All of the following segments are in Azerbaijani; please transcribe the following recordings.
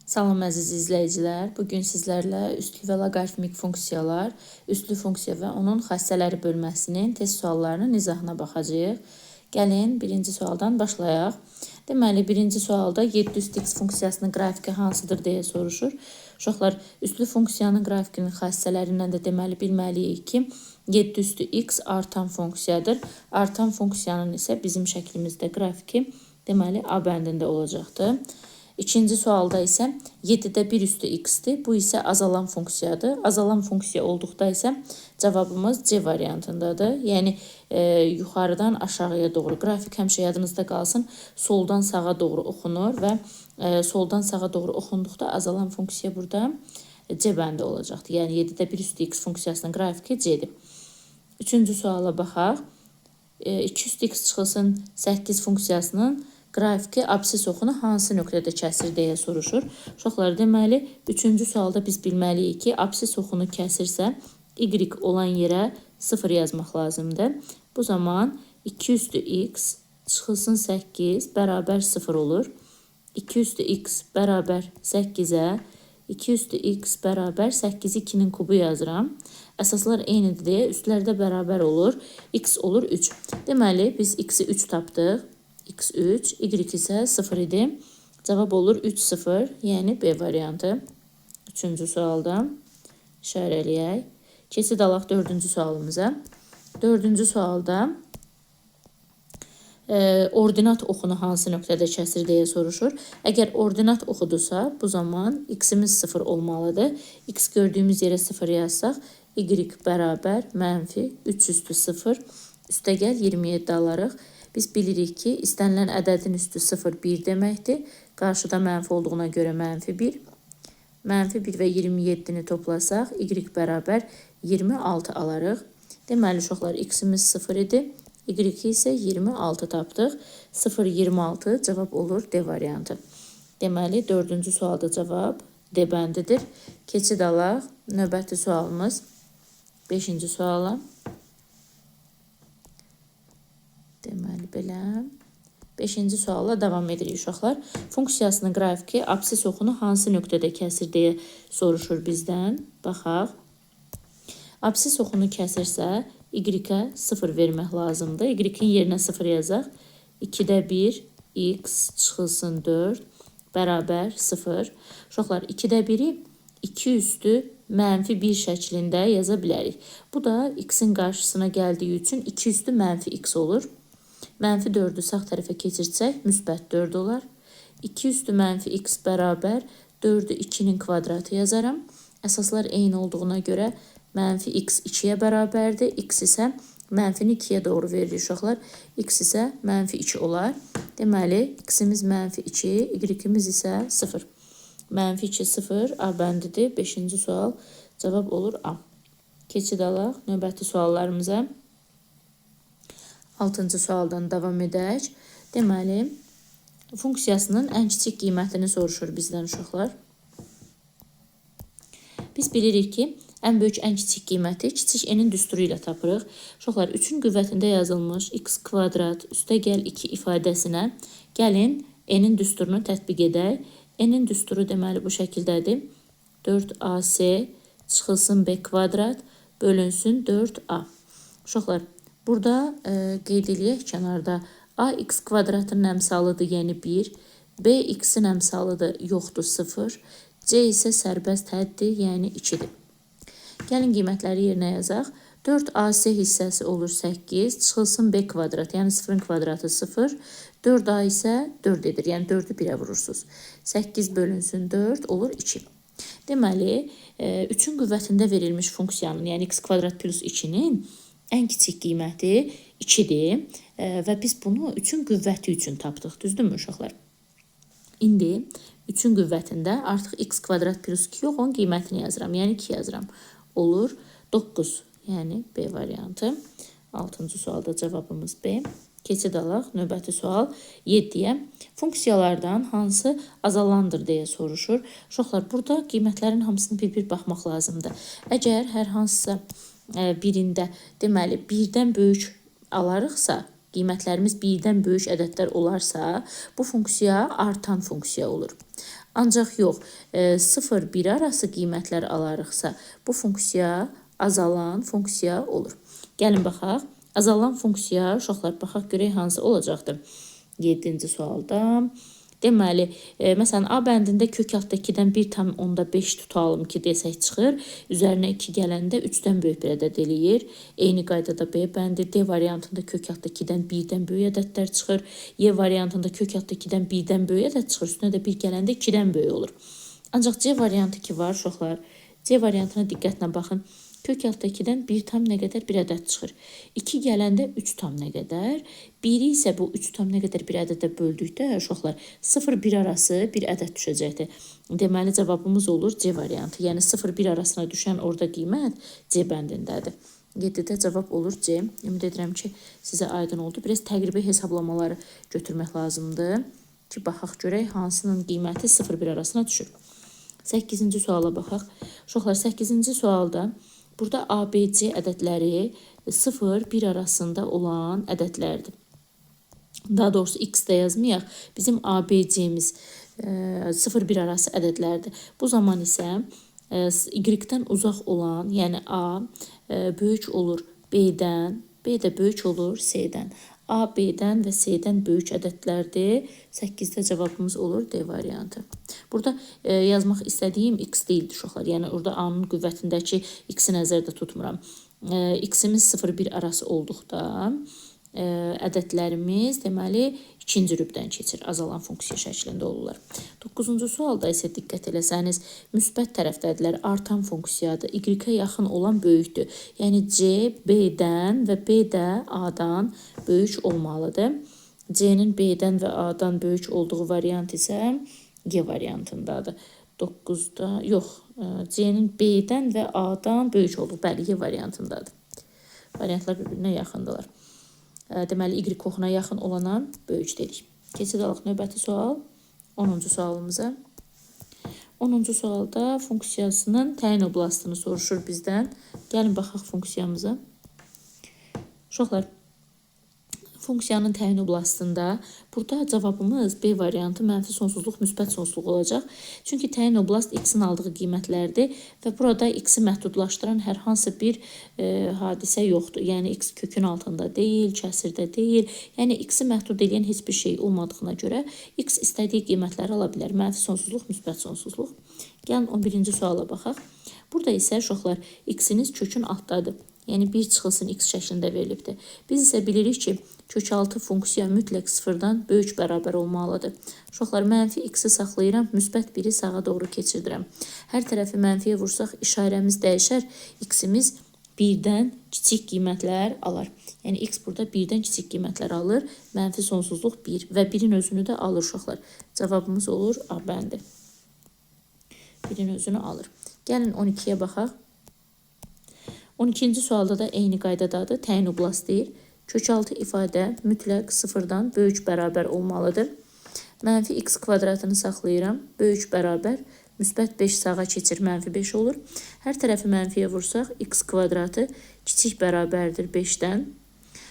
Salam əziz izləyicilər. Bugün sizlərlə üslü və loqaritmik funksiyalar, üslü funksiya və onun xassələri bölməsinin test suallarının izahına baxacağıq. Gəlin birinci sualdan başlayaq. Deməli, birinci sualda 7 üstü x funksiyasının qrafiki hansıdır deyə soruşur. Uşaqlar, üslü funksiyanın qrafikinin xassələrindən də deməli bilməliyik ki, 7 üstü x artan funksiyadır. Artan funksiyanın isə bizim şəklimizdə qrafiki deməli A bəndində olacaqdır. İkinci sualda isə 7-də 1 üstü x-dir. Bu isə azalan funksiyadır. Azalan funksiya olduqda isə cavabımız C variantındadır. Yəni yuxarıdan aşağıya doğru qrafik həmişə yadınızda qalsın. Soldan sağa doğru oxunur və soldan sağa doğru oxunduqda azalan funksiya burada C bəndi olacaqdır. Yəni 7-də 1 üstü x funksiyasının qrafiki C-dir. Üçüncü suala baxaq. 2 üstü x çıxılsın 8 funksiyasının qrafiki absis oxunu hansı nöqtədə kəsir deyə soruşur. Uşaqlar, deməli, üçüncü sualda biz bilməliyik ki, absis oxunu kəsirsə, y olan yerə 0 yazmaq lazımdır. Bu zaman 2 üstü x çıxılsın 8 bərabər 0 olur. 2 üstü x bərabər 8-ə, 2 üstü x bərabər 8-i 2-nin kubu yazıram. Əsaslar eynidir deyə üstlərdə bərabər olur. X olur 3. Deməli, biz x-i 3 tapdıq. X3, Y isə 0 idi. Cavab olur 3, 0, yəni B variantı. Üçüncü sualda işarə eləyək. Keçid alaq dördüncü sualımıza. Dördüncü sualda ordinat oxunu hansı nöqtədə kəsir deyə soruşur. Əgər ordinat oxudursa, bu zaman x-imiz 0 olmalıdır. X gördüyümüz yerə 0 yazsaq, y bərabər mənfi 3 üstü 0, üstəgəl 27 alarıq. Biz bilirik ki, istənilən ədədin üstü 0, 1 deməkdir. Qarşıda mənfi olduğuna görə mənfi 1. Mənfi 1 və 27-ni toplasaq, y bərabər 26 alarıq. Deməli, uşaqlar, x-imiz 0 idi. Y isə 26 tapdıq. 0, 26 cavab olur D variantı. Deməli, dördüncü sualda cavab D bəndidir. Keçid alaq. Növbəti sualımız 5-ci suala. Deməli, belə. 5-ci sualla davam edirik uşaqlar. Funksiyasının qrafiki absis oxunu hansı nöqtədə kəsir deyə soruşur bizdən. Baxaq. Absis oxunu kəsirsə, y-ə 0 vermək lazımdır. Y-in yerinə 0 yazaq. 2-də 1, x çıxılsın 4, bərabər 0. Uşaqlar, 2-də 1-i 2 üstü mənfi 1 şəklində yaza bilərik. Bu da x-in qarşısına gəldiyi üçün 2 üstü mənfi x olur. Mənfi 4-ü sağ tərəfə keçirsək, müsbət 4 olar. 2 üstü mənfi x bərabər 4-ü 2-nin kvadratı yazaram. Əsaslar eyni olduğuna görə mənfi x 2-yə bərabərdir. X isə mənfini 2-yə doğru veririk uşaqlar. X isə mənfi 2 olar. Deməli, x-imiz mənfi 2, y-imiz isə 0. Mənfi 2, 0, A bəndidir. 5-ci sual cavab olur A. Keçid alaq növbəti suallarımıza. 6-cı sualdan davam edək. Deməli, funksiyasının ən kiçik qiymətini soruşur bizdən uşaqlar. Biz bilirik ki, ən böyük, ən kiçik qiyməti kiçik n-in düsturu ilə tapırıq. Uşaqlar, 3-ün qüvvətində yazılmış x kvadrat üstəgəl 2 ifadəsinə gəlin n-in düsturunu tətbiq edək. N-in düsturu deməli bu şəkildədir. 4ac çıxılsın b kvadrat bölünsün 4a. Uşaqlar, burada qeyd eləyək kənarda a x kvadratının əmsalıdır, yəni 1, b x-in əmsalıdır, yoxdur, 0, c isə sərbəst həddir, yəni 2-dir. Gəlin qiymətləri yerinə yazaq. 4ac hissəsi olur 8, çıxılsın b kvadrat, yəni 0-ın kvadratı 0, 4a isə 4 edir, yəni 4-ü 1-ə vurursunuz. 8 bölünsün 4 olur 2. Deməli, 3-ün qüvvətində verilmiş funksiyanın, yəni x kvadrat plus 2-nin ən kiçik qiyməti 2-dir və biz bunu 3-ün qüvvəti üçün tapdıq, düzdürmü uşaqlar? İndi 3-ün qüvvətində artıq x kvadrat plus 2 yox, onun qiymətini yazıram, yəni 2 yazıram. Olur 9, yəni B variantı. 6-cı sualda cavabımız B. Keçid alaq. Növbəti sual 7-yə. Funksiyalardan hansı azalandır deyə soruşur. Uşaqlar, burada qiymətlərin hamısını bir-bir baxmaq lazımdır. Əgər hər hansısa birində, deməli, 1-dən böyük alarıqsa, qiymətlərimiz 1-dən böyük ədədlər olarsa, bu funksiya artan funksiya olur. Ancaq yox, 0-1 arası qiymətlər alarıqsa, bu funksiya azalan funksiya olur. Gəlin baxaq. Azalan funksiya, uşaqlar, baxaq görək hansı olacaqdır. 7-ci sualda. Deməli, məsələn, A bəndində kök altda 2-dən 1,5 tutalım ki, desək çıxır. Üzərinə 2 gələndə 3-dən böyük bir ədəd eləyir. Eyni qaydada B bəndi, D variantında kök altda 2-dən 1-dən böyük ədədlər çıxır. Y variantında kök altda 2-dən 1-dən böyük ədəd çıxır. Üstünə də 1 gələndə 2-dən böyük olur. Ancaq C variantı ki var, uşaqlar. C variantına diqqətlə baxın. Kök altda 2-dən 1 tam nə qədər bir ədəd çıxır. 2 gələndə 3 tam nə qədər. 1-i isə bu 3 tam nə qədər bir ədədə böldükdə uşaqlar 0-1 arası bir ədəd düşəcəkdir. Deməli cavabımız olur C variantı. Yəni 0-1 arasına düşən orada qiymət C bəndindədir. 7-də cavab olur C. Ümid edirəm ki, sizə aydın oldu. Biraz təqribi hesablamaları götürmək lazımdır ki, baxaq görək hansının qiyməti 0-1 arasına düşür. 8-ci suala baxaq. Uşaqlar, 8-ci sualda burada A, B, C ədədləri 0-1 arasında olan ədədlərdir. Daha doğrusu X də yazmayaq. Bizim A, B, C-miz 0-1 arası ədədlərdir. Bu zaman isə Y-dən uzaq olan, yəni A böyük olur B-dən, B də böyük olur C-dən. A, B-dən və C-dən böyük ədədlərdir. 8-də cavabımız olur D variantı. Burada yazmaq istədiyim X deyildi uşaqlar. Yəni orada A-nın qüvvətindəki X-i nəzərdə tutmuram. X-imiz 0-1 arası olduqda ədədlərimiz deməli ikinci rübdən keçir. Azalan funksiya şəklində olurlar. 9-cu sualda isə diqqət eləsəniz müsbət tərəfdədirlər. Artan funksiyadır. Y-ə yaxın olan böyükdür. Yəni C B-dən və B də A-dan böyük olmalıdır. C-nin B-dən və A-dan böyük olduğu variant isə G variantındadır. 9-da yox, C-nin B-dən və A-dan böyük olduğu, bəli, Y variantındadır. Variantlar bir-birinə yaxındılar. Deməli, Y oxuna yaxın olana böyük dedik. Keçid alaq növbəti sual, 10-cu sualımıza. 10-cu sualda funksiyasının təyin oblastını soruşur bizdən. Gəlin baxaq funksiyamıza. Uşaqlar, funksiyanın təyin oblastında burada cavabımız B variantı mənfi sonsuzluq, müsbət sonsuzluq olacaq. Çünki təyin oblast x-in aldığı qiymətlərdir və burada x-i məhdudlaşdıran hər hansı bir hadisə yoxdur. Yəni x kökün altında deyil, kəsirdə deyil. Yəni x-i məhdud edən heç bir şey olmadığına görə x istədiyi qiymətləri ala bilər. Mənfi sonsuzluq, müsbət sonsuzluq. Gəlin 11-ci suala baxaq. Burada isə uşaqlar x-iniz kökün altdadır. Yəni 1 çıxılsın x şəklində verilibdir. Biz isə bilirik ki, kök 6 funksiya mütləq sıfırdan böyük bərabər olmalıdır. Uşaqlar, mənfi x-i saxlayıram, müsbət 1-i sağa doğru keçirdirəm. Hər tərəfi mənfiyə vursaq işarəmiz dəyişər, x-imiz 1-dən kiçik qiymətlər alar. Yəni x burada 1-dən kiçik qiymətlər alır, mənfi sonsuzluq 1 və 1-in özünü də alır uşaqlar. Cavabımız olur A bəndi. 1-in özünü alır. Gəlin 12-yə baxaq. 12-ci sualda da eyni qaydadadır. Təyin oblast deyir. Kök 6 ifadə mütləq sıfırdan böyük bərabər olmalıdır. Mənfi x kvadratını saxlayıram. Böyük bərabər. Müsbət 5 sağa keçir, mənfi 5 olur. Hər tərəfi mənfiyə vursaq, x kvadratı kiçik bərabərdir 5-dən.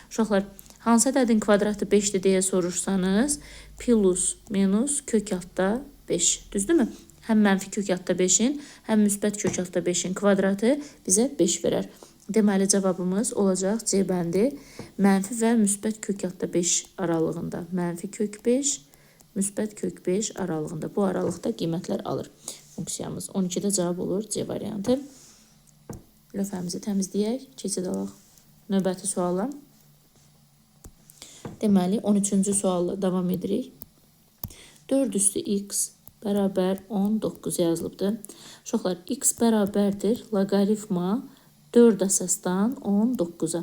Uşaqlar, hansı ədədin kvadratı 5-dir deyə soruşsanız, plus minus kök altda 5. Düzdürmü? Həm mənfi kök altda 5-in, həm müsbət kök altda 5-in kvadratı bizə 5 verər. Deməli, cavabımız olacaq C bəndi mənfi və müsbət kök altda 5 aralığında. Mənfi kök 5, müsbət kök 5 aralığında. Bu aralıqda qiymətlər alır funksiyamız. 12-də cavab olur C variantı. Lövhəmizi təmizləyək. Keçid alaq növbəti suala. Deməli, 13-cü sualla davam edirik. 4 üstü x bərabər 19 yazılıbdır. Uşaqlar, x bərabərdir loqaritma 4 əsasdan 19-a.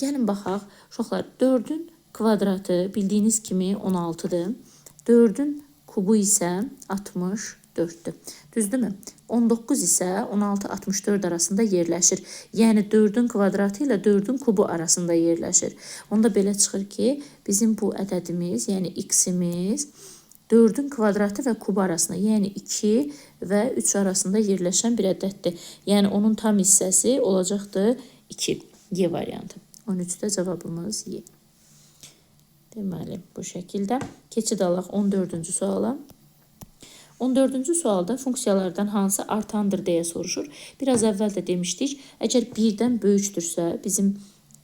Gəlin baxaq. Uşaqlar, 4-ün kvadratı bildiyiniz kimi 16-dır. 4-ün kubu isə 64-dür. Düzdürmü? 19 isə 16-64 arasında yerləşir. Yəni 4-ün kvadratı ilə 4-ün kubu arasında yerləşir. Onda belə çıxır ki, bizim bu ədədimiz, yəni x-imiz 4-ün kvadratı və kubu arasında, yəni 2 və 3 arasında yerləşən bir ədəddir. Yəni onun tam hissəsi olacaqdır 2. Y variantı. 13-də cavabımız Y. Deməli, bu şəkildə. Keçid alaq 14-cü suala. 14-cü sualda funksiyalardan hansı artandır deyə soruşur. Biraz əvvəl də demişdik, əgər 1-dən böyükdürsə, bizim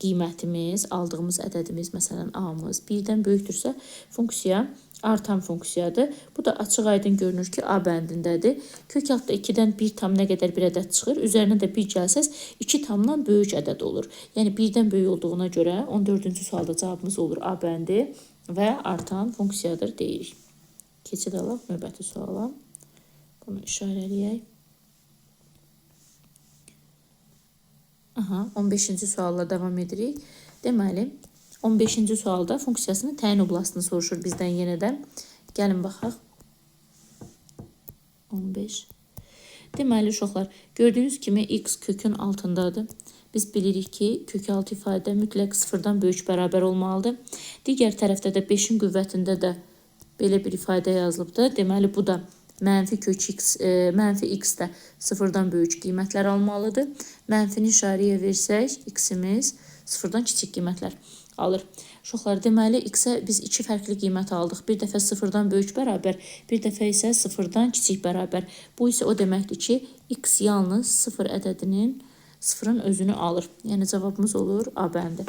qiymətimiz, aldığımız ədədimiz, məsələn A-mız 1-dən böyükdürsə, funksiya artan funksiyadır. Bu da açıq aydın görünür ki, A bəndindədir. Kök altda 2-dən 1 tam nə qədər bir ədəd çıxır? Üzərinə də 1 gəlsəz 2 tamdan böyük ədəd olur. Yəni 1-dən böyük olduğuna görə 14-cü sualda cavabımız olur A bəndi və artan funksiyadır deyirik. Keçid alaq növbəti suala. Bunu işarələyək. Aha, 15-ci sualla davam edirik. Deməli, 15-ci sualda funksiyasının təyin oblastını soruşur bizdən yenə də. Gəlin baxaq. 15. Deməli, uşaqlar, gördüyünüz kimi x kökün altındadır. Biz bilirik ki, kökaltı ifadə mütləq sıfırdan böyük bərabər olmalıdır. Digər tərəfdə də 5-in qüvvətində də belə bir ifadə yazılıbdır. Deməli, bu da mənfi kök x, mənfi x də sıfırdan böyük qiymətlər almalıdır. Mənfini işarəyə versək, x-imiz sıfırdan kiçik qiymətlər alır. Uşaqlar, deməli, x-ə biz iki fərqli qiymət aldıq. Bir dəfə sıfırdan böyük bərabər, bir dəfə isə sıfırdan kiçik bərabər. Bu isə o deməkdir ki, x yalnız sıfır ədədinin, sıfırın özünü alır. Yəni, cavabımız olur A bəndi.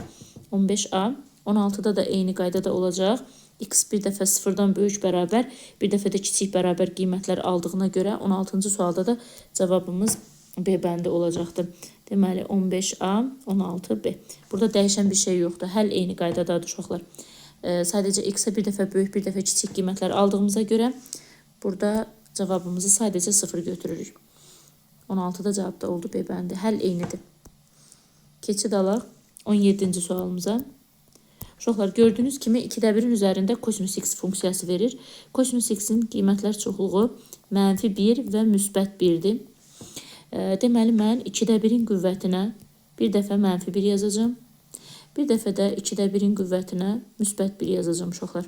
15A, 16-da da eyni qaydada olacaq. X bir dəfə sıfırdan böyük bərabər, bir dəfə də kiçik bərabər qiymətlər aldığına görə 16-cı sualda da cavabımız B bəndi olacaqdır. Deməli, 15A, 16B. Burada dəyişən bir şey yoxdur. Həll eyni qaydadadır uşaqlar. Sadəcə x-ə bir dəfə böyük, bir dəfə kiçik qiymətlər aldığımıza görə burada cavabımızı sadəcə 0 götürürük. 16-da cavab da oldu B bəndi. Həll eynidir. Keçid alaq 17-ci sualımıza. Uşaqlar, gördüyünüz kimi 2-də 1-in üzərində kosinus x funksiyası verir. Kosinus x-in qiymətlər çoxluğu mənfi 1 və müsbət 1-dir. Deməli, mən 2-də 1-in qüvvətinə bir dəfə mənfi 1 yazacağam. Bir dəfə də 2-də 1-in qüvvətinə müsbət 1 yazacağam uşaqlar.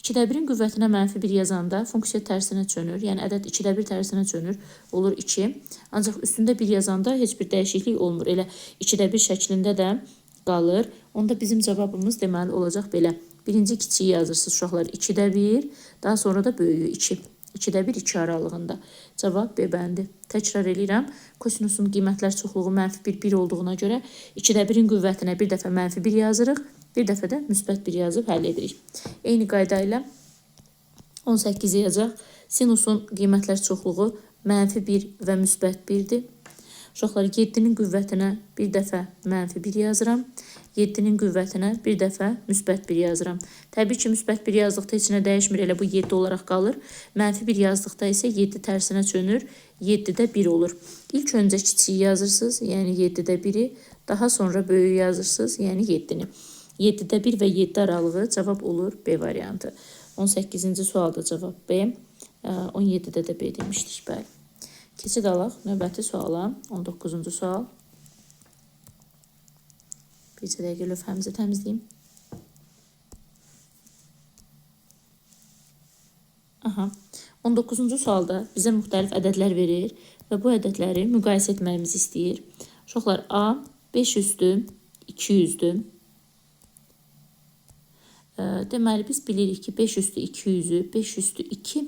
2-də 1-in qüvvətinə mənfi 1 yazanda funksiya tərsinə çönür. Yəni, ədəd 2-də 1 tərsinə çönür. Olur 2. Ancaq üstündə 1 yazanda heç bir dəyişiklik olmur. Elə 2-də 1 şəklində də qalır. Onda bizim cavabımız deməli olacaq belə. Birinci kiçiyi yazırsınız uşaqlar 2-də 1, daha sonra da böyüyü 2. 2-də 1, 2 aralığında. Cavab B bəndi. Təkrar eləyirəm. Kosinusun qiymətlər çoxluğu mənfi 1, 1 olduğuna görə 2-də 1-in qüvvətinə bir dəfə mənfi 1 yazırıq, bir dəfə də müsbət 1 yazıb həll edirik. Eyni qayda ilə 18 yazacaq. Sinusun qiymətlər çoxluğu mənfi 1 və müsbət 1-dir. Uşaqlar, 7-nin qüvvətinə bir dəfə mənfi 1 yazıram. 7-nin qüvvətinə bir dəfə müsbət 1 yazıram. Təbii ki, müsbət 1 yazdıqda heç nə dəyişmir, elə bu 7 olaraq qalır. Mənfi 1 yazdıqda isə 7 tərsinə çönür, 7-də 1 olur. İlk öncə kiçiyi yazırsınız, yəni 7-də 1-i, daha sonra böyüyü yazırsınız, yəni 7-ni. 7-də 1 və 7 aralığı cavab olur B variantı. 18-ci sualda cavab B, 17-də də B demişdik, bəli. Keçid alaq növbəti suala, 19-cu sual. Bir dəqiqə lövhəmizi təmizləyim. Aha. 19-cu sualda bizə müxtəlif ədədlər verir və bu ədədləri müqayisə etməyimizi istəyir. Uşaqlar, A 5 üstü 200-dür. Deməli, biz bilirik ki, 5 üstü 200-ü 5 üstü 2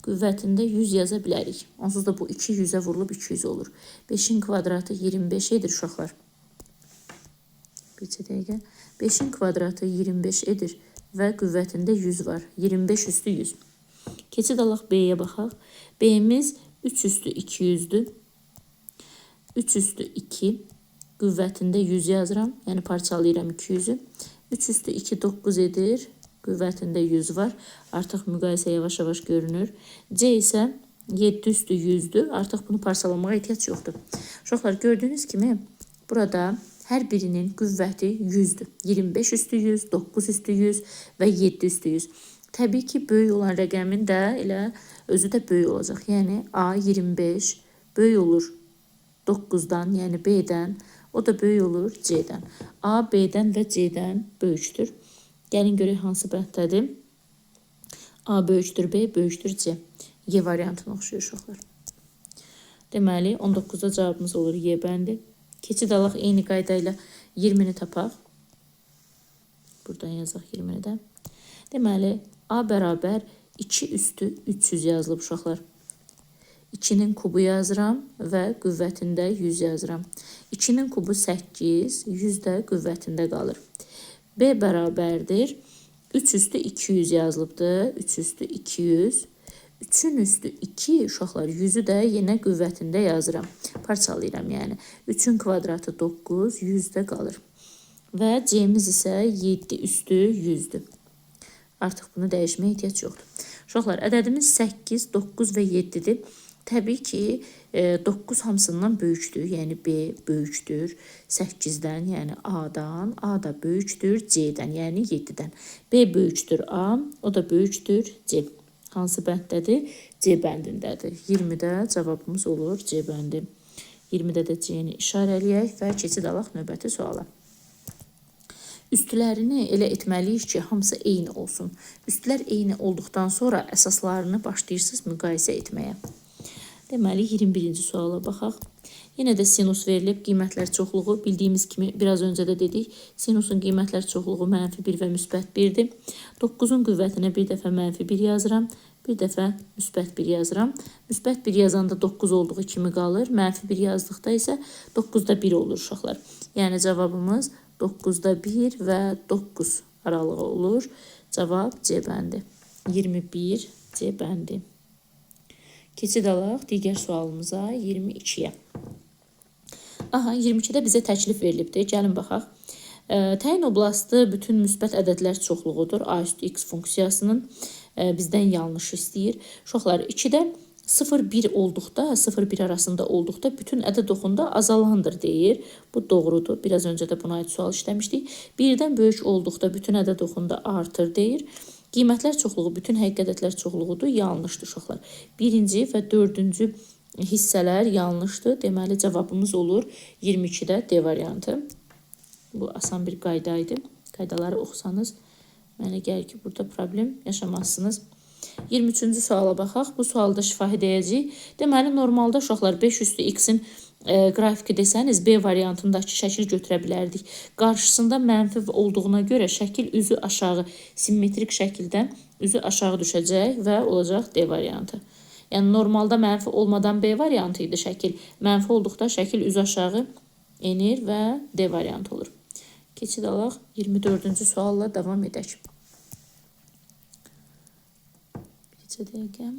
qüvvətində 100 yaza bilərik. Onsuz da bu 2 100-ə vurulub 200 olur. 5-in kvadratı 25 edir uşaqlar. Bir dəqiqə. 5-in kvadratı 25 edir və qüvvətində 100 var. 25 üstü 100. Keçid alaq B-yə baxaq. B-miz 3 üstü 200-dür. 3 üstü 2 qüvvətində 100 yazıram. Yəni parçalayıram 200-ü. 3 üstü 2 9 edir. Qüvvətində 100 var. Artıq müqayisə yavaş-yavaş görünür. C isə 7 üstü 100-dür. Artıq bunu parçalamağa ehtiyac yoxdur. Uşaqlar, gördüyünüz kimi burada hər birinin qüvvəti 100-dür. 25 üstü 100, 9 üstü 100 və 7 üstü 100. Təbii ki, böyük olan rəqəmin də elə özü də böyük olacaq. Yəni A 25 böyük olur 9-dan, yəni B-dən. O da böyük olur C-dən. A B-dən və C-dən böyükdür. Gəlin görək hansı bənddədir. A böyükdür B, böyükdür C. Y variantına oxşuyur uşaqlar. Deməli, 19-da cavabımız olur Y bəndi. Keçid alaq eyni qayda ilə 20-ni tapaq. Buradan yazaq 20-ni də. Deməli, A bərabər 2 üstü 300 yazılıb uşaqlar. 2-nin kubu yazıram və qüvvətində 100 yazıram. 2-nin kubu 8, 100 də qüvvətində qalır. B bərabərdir. 3 üstü 200 yazılıbdır. 3 üstü 200. 3-ün üstü 2 uşaqlar 100-ü də yenə qüvvətində yazıram. Parçalayıram yəni. 3-ün kvadratı 9, 100 də qalır. Və C-miz isə 7 üstü 100-dür. Artıq bunu dəyişməyə ehtiyac yoxdur. Uşaqlar, ədədimiz 8, 9 və 7-dir. Təbii ki, 9 hamısından böyükdür. Yəni B böyükdür 8-dən, yəni A-dan. A da böyükdür C-dən, yəni 7-dən. B böyükdür A, o da böyükdür C. Hansı bənddədir? C bəndindədir. 20-də cavabımız olur C bəndi. 20-də də C-ni işarələyək və keçid alaq növbəti suala. Üstlərini elə etməliyik ki, hamısı eyni olsun. Üstlər eyni olduqdan sonra əsaslarını başlayırsınız müqayisə etməyə. Deməli, 21-ci suala baxaq. Yenə də sinus verilib, qiymətlər çoxluğu. Bildiyimiz kimi, biraz öncə də dedik, sinusun qiymətlər çoxluğu mənfi 1 və müsbət 1-dir. 9-un qüvvətinə bir dəfə mənfi 1 yazıram, bir dəfə müsbət 1 yazıram. Müsbət 1 yazanda 9 olduğu kimi qalır, mənfi 1 yazdıqda isə 9-da 1 olur uşaqlar. Yəni cavabımız 9-da 1 və 9 aralığı olur. Cavab C bəndi. 21 C bəndi. Keçid alaq digər sualımıza 22-yə. Aha, 22-də bizə təklif verilibdir. Gəlin baxaq. Təyin oblastı bütün müsbət ədədlər çoxluğudur. A üstü x funksiyasının bizdən yanlış istəyir. Uşaqlar, 2-də 0,1 olduqda, 0,1 arasında olduqda bütün ədəd oxunda azalandır deyir. Bu doğrudur. Biraz öncə də buna aid sual işləmişdik. 1-dən böyük olduqda bütün ədəd oxunda artır deyir. Qiymətlər çoxluğu bütün həqiqi ədədlər çoxluğudur. Yanlışdır uşaqlar. Birinci və dördüncü hissələr yanlışdır. Deməli, cavabımız olur 22-də D variantı. Bu asan bir qayda idi. Qaydaları oxusanız, mənə gəlir ki, burada problem yaşamazsınız. 23-cü suala baxaq. Bu sualda şifahi deyəcəyik. Deməli, normalda uşaqlar 5 üstü x-in qrafiki desəniz B variantındakı şəkil götürə bilərdik. Qarşısında mənfi olduğuna görə şəkil üzü aşağı, simmetrik şəkildə üzü aşağı düşəcək və olacaq D variantı. Yəni normalda mənfi olmadan B variantı idi şəkil. Mənfi olduqda şəkil üzü aşağı enir və D variantı olur. Keçid alaq 24-cü sualla davam edək. Bircə dəqiqə.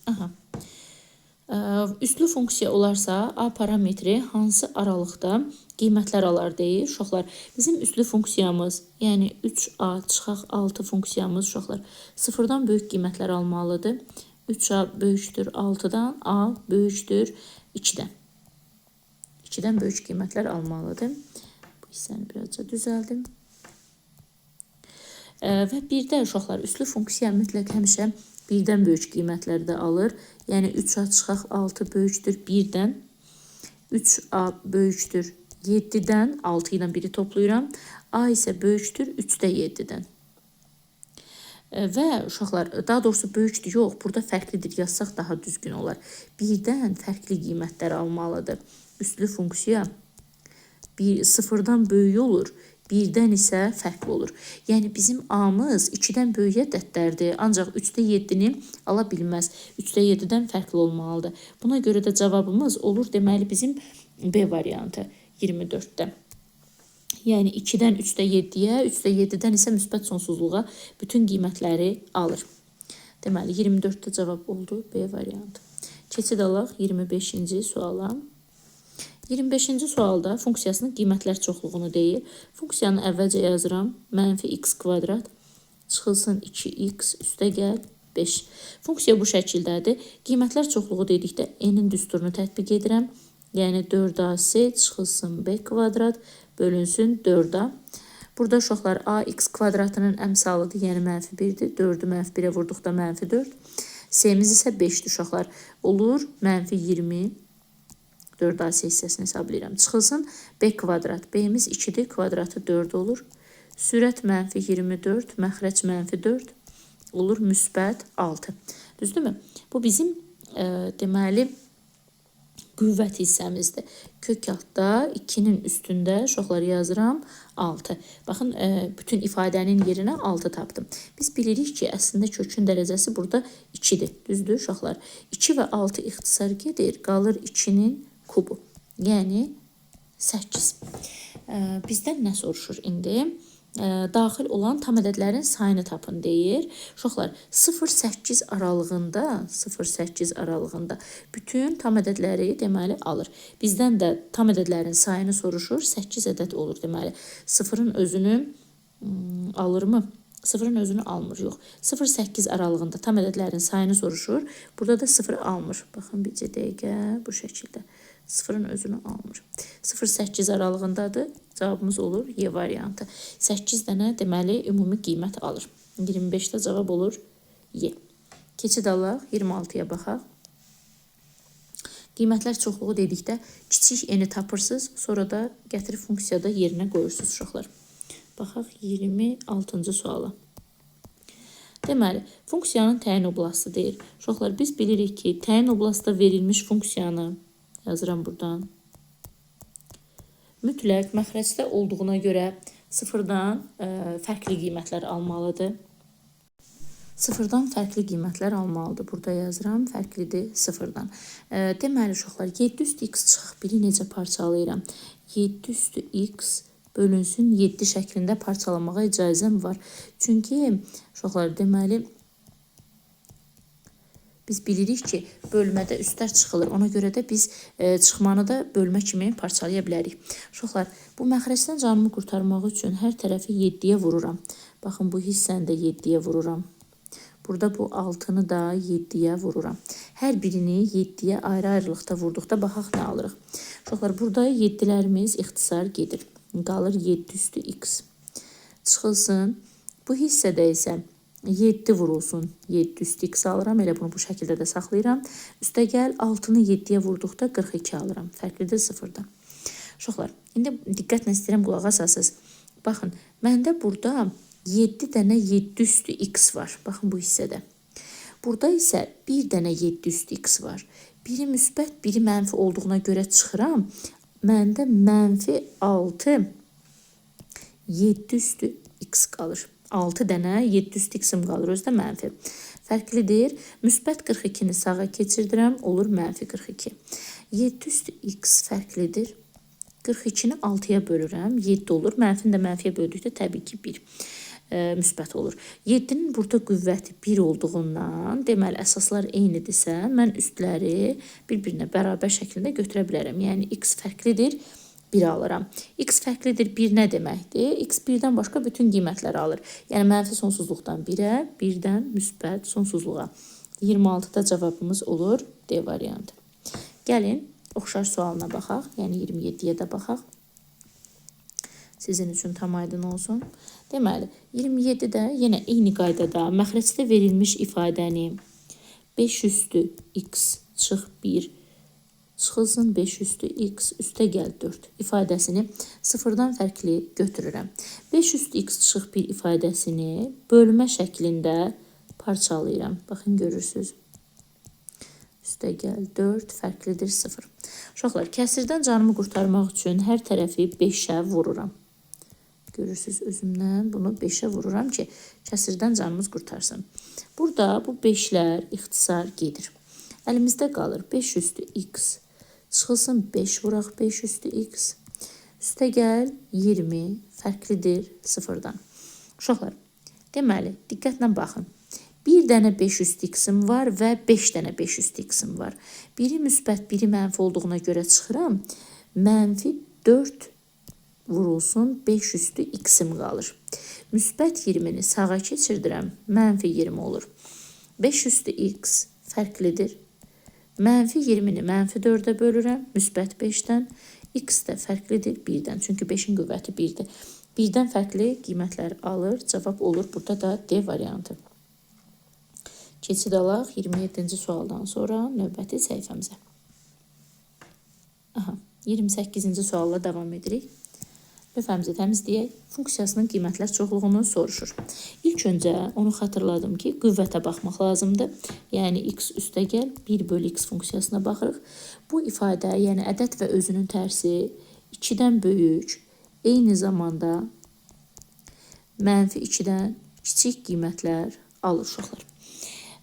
Aha. Üslü funksiya olarsa A parametri hansı aralıqda qiymətlər alar deyir uşaqlar. Bizim üslü funksiyamız, yəni 3A çıxaq 6 funksiyamız uşaqlar sıfırdan böyük qiymətlər almalıdır. 3A böyükdür 6-dan, A böyükdür 2-dən. 2-dən böyük qiymətlər almalıdır. Bu hissəni birazca düzəldim. Və bir də uşaqlar üslü funksiya mütləq həmişə birdən böyük qiymətləri də alır. Yəni 3A çıxaq 6 böyükdür 1-dən. 3A böyükdür 7-dən. 6 ilə 1-i toplayıram. A isə böyükdür 3-də 7-dən. Və uşaqlar, daha doğrusu böyükdür, yox, burada fərqlidir, yazsaq daha düzgün olar. Birdən fərqli qiymətlər almalıdır. Üslü funksiya sıfırdan böyük olur. Birdən isə fərqli olur. Yəni bizim A-mız 2-dən böyük ədədlərdir. Ancaq 3-də 7-ni ala bilməz. 3-də 7-dən fərqli olmalıdır. Buna görə də cavabımız olur deməli bizim B variantı 24-də. Yəni 2-dən 3-də 7-yə, 3-də 7-dən isə müsbət sonsuzluğa bütün qiymətləri alır. Deməli 24-də cavab oldu B variantı. Keçid alaq 25-ci suala. 25-ci sualda funksiyasının qiymətlər çoxluğunu deyir. Funksiyanı əvvəlcə yazıram. Mənfi x kvadrat çıxılsın 2x üstə gəl 5. Funksiya bu şəkildədir. Qiymətlər çoxluğu dedikdə n-in düsturunu tətbiq edirəm. Yəni 4ac çıxılsın b kvadrat bölünsün 4a. Burada uşaqlar a x kvadratının əmsalıdır, yəni mənfi 1-dir. 4-ü mənfi 1-ə vurduqda mənfi 4. C-miz isə 5-dir uşaqlar. Olur mənfi 20. 4AC hissəsini hesablayıram. Çıxılsın B kvadrat. B-miz 2-dir, kvadratı 4 olur. Sürət mənfi 24, məxrəc mənfi 4 olur müsbət 6. Düzdürmü? Bu bizim deməli qüvvət hissəmizdir. Kök altda 2-nin üstündə uşaqlar yazıram 6. Baxın, bütün ifadənin yerinə 6 tapdım. Biz bilirik ki, əslində kökün dərəcəsi burada 2-dir. Düzdür uşaqlar? 2 və 6 ixtisar gedir, qalır 2-nin kubu. Yəni 8. Bizdən nə soruşur indi? Daxil olan tam ədədlərin sayını tapın deyir. Uşaqlar, 0-8 aralığında, 0-8 aralığında bütün tam ədədləri deməli alır. Bizdən də tam ədədlərin sayını soruşur. 8 ədəd olur deməli. 0-ın özünü alırmı? 0-ın özünü almır, yox. 0-8 aralığında tam ədədlərin sayını soruşur. Burada da 0 almır. Baxın bircə dəqiqə bu şəkildə. 0-ın özünü almır. 0-8 aralığındadır. Cavabımız olur Y variantı. 8 dənə deməli ümumi qiymət alır. 25-də cavab olur Y. Keçid alaq, 26-ya baxaq. Qiymətlər çoxluğu dedikdə kiçik n-i tapırsınız, sonra da gətirib funksiyada yerinə qoyursunuz uşaqlar. Baxaq 26-cı suala. Deməli, funksiyanın təyin oblastı deyir. Uşaqlar, biz bilirik ki, təyin oblastda verilmiş funksiyanı yazıram buradan. Mütləq məxrəcdə olduğuna görə sıfırdan fərqli qiymətlər almalıdır. Sıfırdan fərqli qiymətlər almalıdır. Burada yazıram, fərqlidir sıfırdan. Deməli, uşaqlar, 7 üstü x çıxaq 1-i necə parçalayıram? 7 üstü x bölünsün 7 şəklində parçalamağa icazəm var. Çünki, uşaqlar, deməli, biz bilirik ki, bölmədə üstlər çıxılır. Ona görə də biz çıxmanı da bölmə kimi parçalaya bilərik. Uşaqlar, bu məxrəcdən canımı qurtarmaq üçün hər tərəfi 7-yə vururam. Baxın, bu hissəni də 7-yə vururam. Burada bu 6-nı da 7-yə vururam. Hər birini 7-yə ayrı-ayrılıqda vurduqda baxaq nə alırıq. Uşaqlar, burada 7-lərimiz ixtisar gedir. Qalır 7 üstü x. Çıxılsın. Bu hissədə isə 7 vurulsun. 7 üstü x alıram. Elə bunu bu şəkildə də saxlayıram. Üstəgəl 6-nı 7-yə vurduqda 42 alıram. Fərqlidir sıfırdan. Uşaqlar, indi diqqətlə istəyirəm qulaq asasınız. Baxın, məndə burada 7 dənə 7 üstü x var. Baxın bu hissədə. Burada isə 1 dənə 7 üstü x var. Biri müsbət, biri mənfi olduğuna görə çıxıram. Məndə mənfi 6 7 üstü x qalır. 6 dənə 7 üstü x-im qalır, özü də mənfi. Fərqlidir. Müsbət 42-ni sağa keçirdirəm, olur mənfi 42. 7 üstü x fərqlidir. 42-ni 6-ya bölürəm, 7 olur. Mənfini də mənfiyə böldükdə təbii ki 1 müsbət olur. 7-nin burada qüvvəti 1 olduğundan, deməli əsaslar eynidirsə, mən üstləri bir-birinə bərabər şəklində götürə bilərəm. Yəni x fərqlidir 1 alıram. X fərqlidir 1 nə deməkdir? X 1-dən başqa bütün qiymətləri alır. Yəni mənfi sonsuzluqdan 1-ə, 1-dən müsbət sonsuzluğa. 26-da cavabımız olur D variantı. Gəlin, oxşar sualına baxaq. Yəni 27-yə də baxaq. Sizin üçün tam aydın olsun. Deməli, 27-də yenə eyni qaydada məxrəcdə verilmiş ifadəni 5 üstü x çıx 1 çıxılsın 5 üstü x üstə gəl 4 ifadəsini sıfırdan fərqli götürürəm. 5 üstü x çıx 1 ifadəsini bölmə şəklində parçalayıram. Baxın, görürsünüz. Üstə gəl 4 fərqlidir 0. Uşaqlar, kəsirdən canımı qurtarmaq üçün hər tərəfi 5-ə vururam. Görürsünüz, özümdən bunu 5-ə vururam ki, kəsirdən canımız qurtarsın. Burada bu 5-lər ixtisar gedir. Əlimizdə qalır 5 üstü x. Çıxılsın 5 vuraq 5 üstü x. Üstə gəl 20 fərqlidir sıfırdan. Uşaqlar, deməli, diqqətlə baxın. Bir dənə 5 üstü x-im var və 5 dənə 5 üstü x-im var. Biri müsbət, biri mənfi olduğuna görə çıxıram. Mənfi 4 vurulsun 5 üstü x-im qalır. Müsbət 20-ni sağa keçirdirəm, mənfi 20 olur. 5 üstü x fərqlidir. Mənfi 20-ni mənfi 4-ə bölürəm, müsbət 5-dən. X də fərqlidir 1-dən. Çünki 5-in qüvvəti 1-dir. 1-dən fərqli qiymətlər alır. Cavab olur burada da D variantı. Keçid alaq 27-ci sualdan sonra növbəti səhifəmizə. Aha, 28-ci sualla davam edirik. Lövhəmizi təmizləyək. Funksiyasının qiymətlər çoxluğunu soruşur. İlk öncə onu xatırladım ki, qüvvətə baxmaq lazımdır. Yəni x üstəgəl 1 bölü x funksiyasına baxırıq. Bu ifadə, yəni ədəd və özünün tərsi 2-dən böyük, eyni zamanda mənfi 2-dən kiçik qiymətlər alır uşaqlar.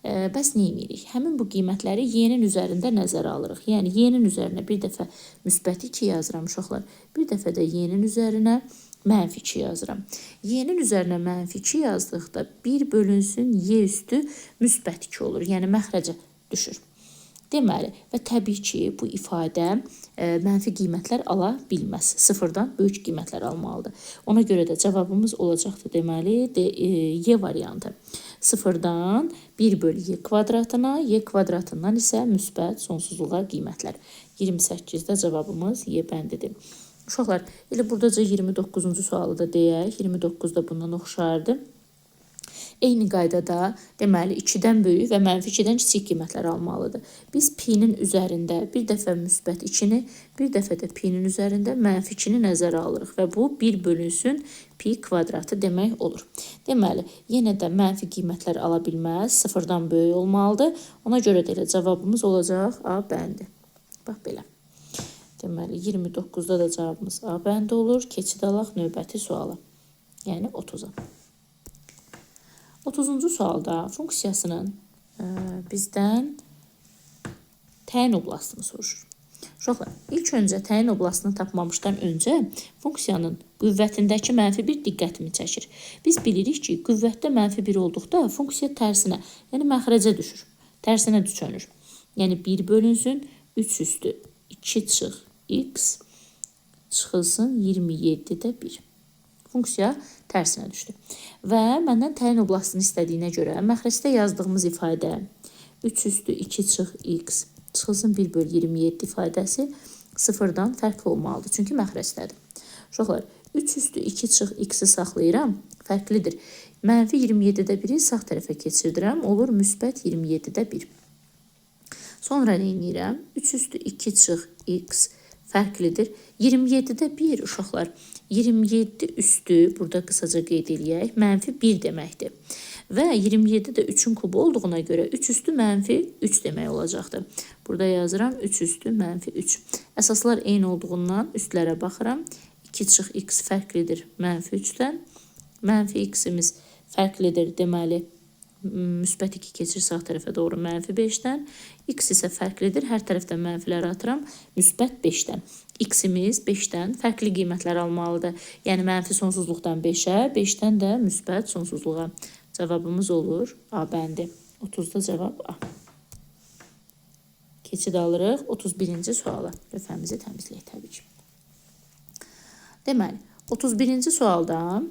Bəs nə edirik? Həmin bu qiymətləri y-nin üzərində nəzərə alırıq. Yəni y-nin üzərinə bir dəfə müsbət 2 yazıram uşaqlar. Bir dəfə də y-nin üzərinə mənfi 2 yazıram. Y-nin üzərinə mənfi 2 yazdıqda 1 bölünsün y üstü müsbət 2 olur. Yəni məxrəcə düşür. Deməli, və təbii ki, bu ifadə mənfi qiymətlər ala bilməz. Sıfırdan böyük qiymətlər almalıdır. Ona görə də cavabımız olacaqdır, deməli, Y variantı. Sıfırdan 1 bölü y kvadratına, y kvadratından isə müsbət sonsuzluğa qiymətlər. 28-də cavabımız Y bəndidir. Uşaqlar, elə buradaca 29-cu sualı da deyək. 29 da bundan oxşardır. Eyni qaydada, deməli, 2-dən böyük və mənfi 2-dən kiçik qiymətlər almalıdır. Biz pi-nin üzərində bir dəfə müsbət 2-ni, bir dəfə də pi-nin üzərində mənfi 2-ni nəzərə alırıq və bu 1 bölünsün pi kvadratı demək olur. Deməli, yenə də mənfi qiymətlər ala bilməz, sıfırdan böyük olmalıdır. Ona görə də elə cavabımız olacaq A bəndi. Bax belə. Deməli, 29-da da cavabımız A bəndi olur. Keçid alaq növbəti suala, yəni 30-a. 30-cu sualda funksiyasının bizdən təyin oblastını soruşur. Uşaqlar, ilk öncə təyin oblastını tapmamışdan öncə funksiyanın qüvvətindəki mənfi 1 diqqətimi çəkir. Biz bilirik ki, qüvvətdə mənfi 1 olduqda funksiya tərsinə, yəni məxrəcə düşür. Tərsinə düşönür. Yəni 1 bölünsün 3 üstü 2 çıx x çıxılsın 27-də 1. Funksiya tərsinə düşdü. Və məndən təyin oblastını istədiyinə görə məxrəcdə yazdığımız ifadə 3 üstü 2 çıx x çıxılsın 1 bölü 27 ifadəsi sıfırdan fərqli olmalıdır. Çünki məxrəcdədir. Uşaqlar, 3 üstü 2 çıx x-i saxlayıram, fərqlidir. Mənfi 27-də 1-i sağ tərəfə keçirdirəm, olur müsbət 27-də 1. Sonra nə edirəm? 3 üstü 2 çıx x fərqlidir. 27-də 1 uşaqlar, 27 üstü, burada qısaca qeyd eləyək, mənfi 1 deməkdir. Və 27 də 3-ün kubu olduğuna görə 3 üstü mənfi 3 demək olacaqdır. Burada yazıram 3 üstü mənfi 3. Əsaslar eyni olduğundan üstlərə baxıram. 2 çıx x fərqlidir mənfi 3-dən. Mənfi x-imiz fərqlidir, deməli, müsbət 2 keçir sağ tərəfə doğru mənfi 5-dən. X isə fərqlidir. Hər tərəfdən mənfilər atıram. Müsbət 5-dən. X-imiz 5-dən fərqli qiymətlər almalıdır. Yəni mənfi sonsuzluqdan 5-ə, 5-dən də müsbət sonsuzluğa. Cavabımız olur A bəndi. 30-da cavab A. Keçid alırıq 31-ci suala. Lövhəmizi təmizləyək təbii ki. Deməli, 31-ci sualda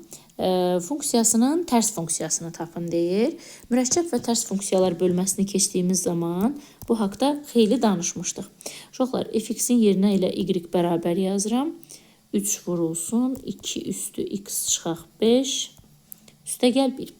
funksiyasının tərs funksiyasını tapın deyir. Mürəkkəb və tərs funksiyalar bölməsini keçdiyimiz zaman bu haqda xeyli danışmışdıq. Uşaqlar, fx-in yerinə ilə y bərabər yazıram. 3 vurulsun, 2 üstü x çıxaq 5, üstəgəl 1.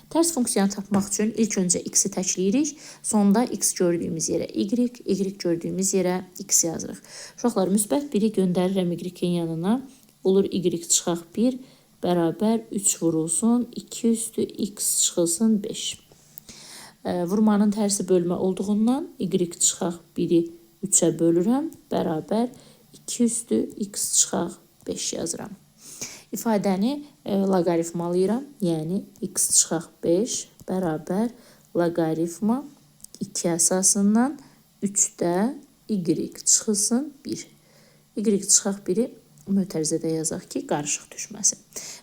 Tərs funksiyanı tapmaq üçün ilk öncə x-i təkləyirik. Sonda x gördüyümüz yerə y, y gördüyümüz yerə x yazırıq. Uşaqlar, müsbət 1-i göndərirəm y-in yanına. Olur y çıxaq 1 bərabər 3 vurulsun, 2 üstü x çıxılsın 5. Vurmanın tərsi bölmə olduğundan y çıxaq 1-i 3-ə bölürəm, bərabər 2 üstü x çıxaq 5 yazıram. İfadəni loqaritmalayıram, yəni x çıxaq 5 bərabər loqaritma 2 əsasından 3-də y çıxılsın 1. Y çıxaq 1-i mötərizədə yazaq ki, qarışıq düşməsin.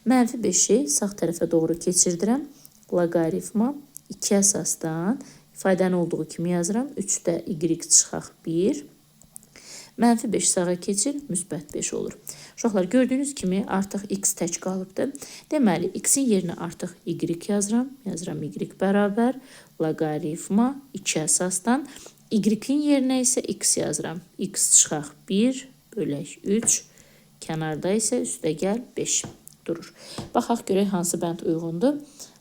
Mənfi 5-i sağ tərəfə doğru keçirdirəm. Loqaritma 2 əsasdan ifadəni olduğu kimi yazıram. 3-də y çıxaq 1. Mənfi 5 sağa keçir, müsbət 5 olur. Uşaqlar, gördüyünüz kimi artıq x tək qalıbdır. Deməli, x-in yerinə artıq y yazıram. Yazıram y bərabər loqaritma 2 əsasdan. Y-in yerinə isə x yazıram. X çıxaq 1 bölək 3. Kənarda isə üstəgəl 5 durur. Baxaq görək hansı bənd uyğundur.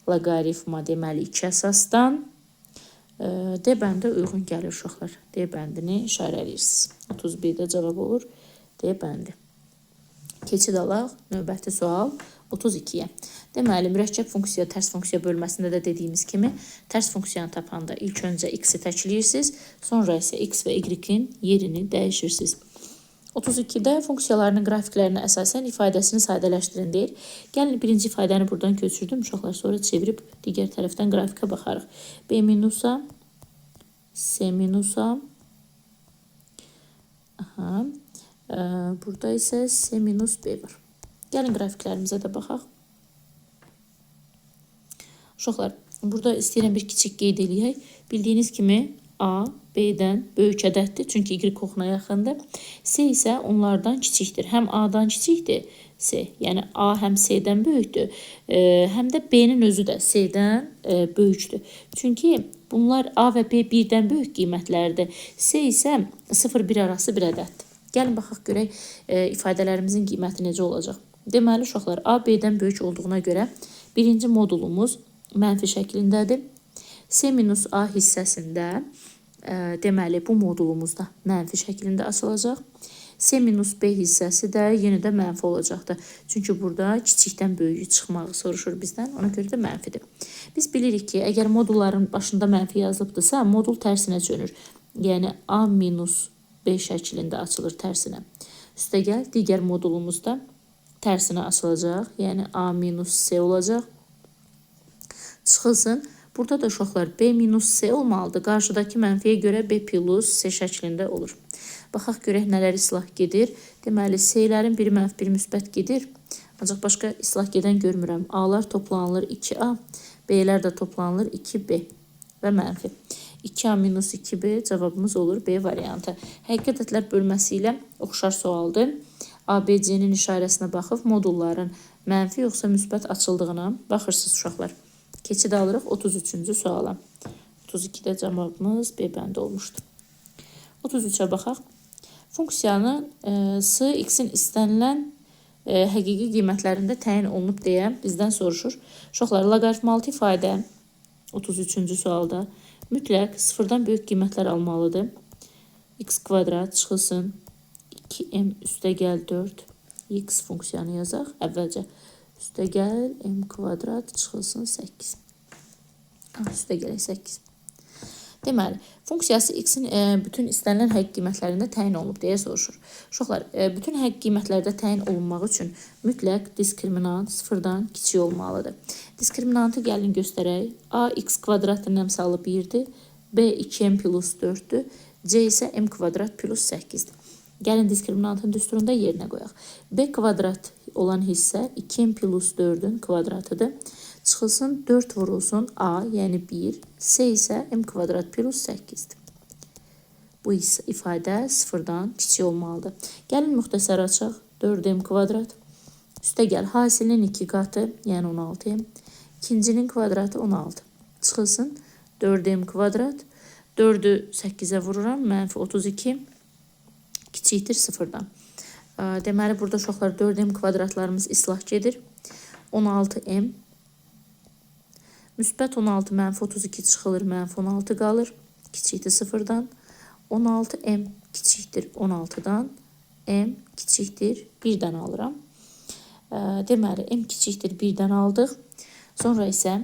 Loqaritma deməli 2 əsasdan. D bəndi uyğun gəlir uşaqlar. D bəndini işarələyirsiniz. 31-də cavab olur D bəndi. Keçid alaq növbəti sual 32-yə. Deməli, mürəkkəb funksiya, tərs funksiya bölməsində də dediyimiz kimi, tərs funksiyanı tapanda ilk öncə x-i təkləyirsiniz, sonra isə x və y-in yerini dəyişirsiniz. 32-də funksiyalarının qrafiklərinə əsasən ifadəsini sadələşdirin deyir. Gəlin, birinci ifadəni buradan köçürdüm. Uşaqlar, sonra çevirib digər tərəfdən qrafikə baxarıq. B minus A, C minus A. Aha. Burada isə C minus B var. Gəlin qrafiklərimizə də baxaq. Uşaqlar, burada istəyirəm bir kiçik qeyd eləyək. Bildiyiniz kimi A B-dən böyük ədəddir. Çünki Y oxuna yaxındır. C isə onlardan kiçikdir. Həm A-dan kiçikdir C. Yəni A həm C-dən böyükdür, həm də B-nin özü də C-dən böyükdür. Çünki bunlar A və B birdən böyük qiymətlərdir. C isə 0-1 arası bir ədəddir. Gəlin baxaq görək ifadələrimizin qiyməti necə olacaq. Deməli uşaqlar, A B-dən böyük olduğuna görə birinci modulumuz mənfi şəklindədir. C minus A hissəsində deməli bu modulumuz da mənfi şəklində açılacaq. C minus B hissəsi də yenə də mənfi olacaqdır. Çünki burada kiçikdən böyüyü çıxmağı soruşur bizdən. Ona görə də mənfidir. Biz bilirik ki, əgər modulların başında mənfi yazılıbdırsa, modul tərsinə çönür. Yəni A minus B şəklində açılır tərsinə. Üstəgəl digər modulumuz da tərsinə açılacaq. Yəni A minus C olacaq. Çıxılsın. Burada da uşaqlar B minus C olmalıdır. Qarşıdakı mənfiyə görə B plus C şəklində olur. Baxaq görək nələr islah gedir. Deməli, C-lərin biri mənfi, biri müsbət gedir. Ancaq başqa islah gedən görmürəm. A-lar toplanılır 2A, B-lər də toplanılır 2B və mənfi. 2A minus 2B cavabımız olur B variantı. Həqiqi ədədlər bölməsi ilə oxşar sualdır. A, B, C-nin işarəsinə baxıb modulların mənfi yoxsa müsbət açıldığına baxırsınız uşaqlar. Keçid alırıq 33-cü suala. 32-də cavabımız B bəndi olmuşdu. 33-ə baxaq. Funksiyanın S, X-in istənilən həqiqi qiymətlərində təyin olunub deyə bizdən soruşur. Uşaqlar, loqaritm altı ifadə 33-cü sualda mütləq sıfırdan böyük qiymətlər almalıdır. X kvadrat çıxılsın 2m üstəgəl 4 x funksiyanı yazaq. Əvvəlcə üstəgəl m kvadrat çıxılsın 8. Üstəgəl 8. Deməli, funksiyası x-in bütün istənilən həqiqi qiymətlərində təyin olunub deyə soruşur. Uşaqlar, bütün həqiqi qiymətlərdə təyin olunmaq üçün mütləq diskriminant sıfırdan kiçik olmalıdır. Diskriminantı gəlin göstərək. A x kvadratın əmsalı 1-dir, B 2m plus 4-dür, C isə m kvadrat plus 8-dir. Gəlin diskriminantın düsturunda yerinə qoyaq. B kvadrat olan hissə 2m plus 4-ün kvadratıdır. Çıxılsın 4 vurulsun A, yəni 1, C isə m kvadrat plus 8-dir. Bu ifadə sıfırdan kiçik olmalıdır. Gəlin müxtəsər açaq. 4m kvadrat. Üstəgəl hasilin 2 qatı, yəni 16m. İkincinin kvadratı 16. Çıxılsın 4m kvadrat. 4-ü 8-ə vururam, mənfi 32 kiçikdir sıfırdan. Deməli, burada uşaqlar 4m kvadratlarımız islah gedir. 16m. Müsbət 16, mənfi 32 çıxılır, mənfi 16 qalır. Kiçikdir sıfırdan. 16m kiçikdir 16-dan. M kiçikdir 1-dən alıram. Deməli, m kiçikdir 1-dən aldıq. Sonra isə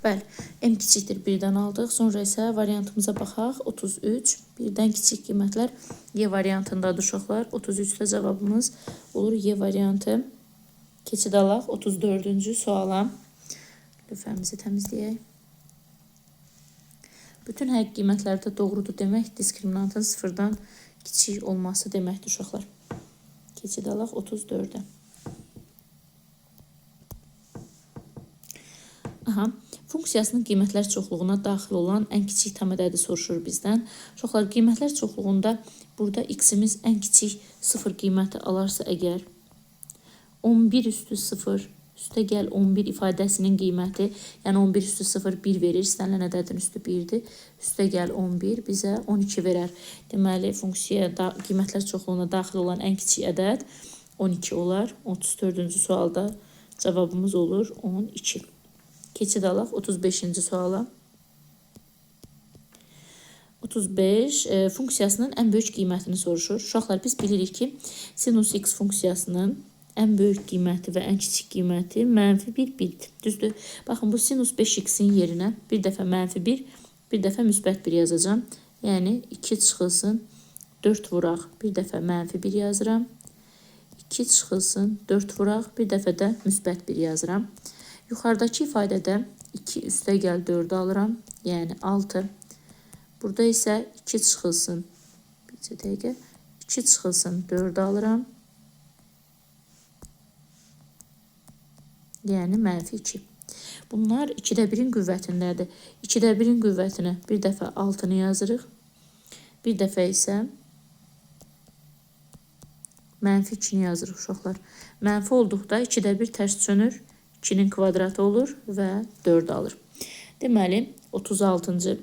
bəli, m kiçikdir 1-dən aldıq. Sonra isə variantımıza baxaq. 33, 1-dən kiçik qiymətlər Y variantındadır uşaqlar. 33-də cavabımız olur Y variantı. Keçid alaq 34-cü suala. Lövhəmizi təmizləyək. Bütün həqiqi qiymətlərdə doğrudur demək, diskriminantın sıfırdan kiçik olması deməkdir uşaqlar. Keçid alaq 34-ə. Aha, funksiyasının qiymətlər çoxluğuna daxil olan ən kiçik tam ədədi soruşur bizdən. Uşaqlar, qiymətlər çoxluğunda burada x-imiz ən kiçik 0 qiyməti alarsa əgər 11 üstü 0 üstəgəl 11 ifadəsinin qiyməti, yəni 11 üstü 0 1 verir, istənilən ədədin üstü 1-dir. Üstəgəl 11 bizə 12 verər. Deməli, funksiyaya qiymətlər çoxluğuna daxil olan ən kiçik ədəd 12 olar. 34-cü sualda cavabımız olur 12. Keçid alaq 35-ci suala. 35 funksiyasının ən böyük qiymətini soruşur. Uşaqlar, biz bilirik ki, sinus x funksiyasının ən böyük qiyməti və ən kiçik qiyməti mənfi 1, 1-dir. Düzdür? Baxın, bu sinus 5x-in yerinə bir dəfə mənfi 1, bir dəfə müsbət 1 yazacağam. Yəni, 2 çıxılsın, 4 vuraq, bir dəfə mənfi 1 yazıram. 2 çıxılsın, 4 vuraq, bir dəfə də müsbət 1 yazıram. Yuxarıdakı ifadədə 2 üstə gəl 4 alıram, yəni 6. Burada isə 2 çıxılsın, bir dəqiqə, 2 çıxılsın, 4 alıram. Yəni mənfi 2. Bunlar 2-də 1-in qüvvətindədir. 2-də 1-in qüvvətinə bir dəfə 6-nı yazırıq. Bir dəfə isə mənfi 2-ni yazırıq uşaqlar. Mənfi olduqda 2-də 1 tərs çönür, 2-nin kvadratı olur və 4 alır. Deməli, 36-cı,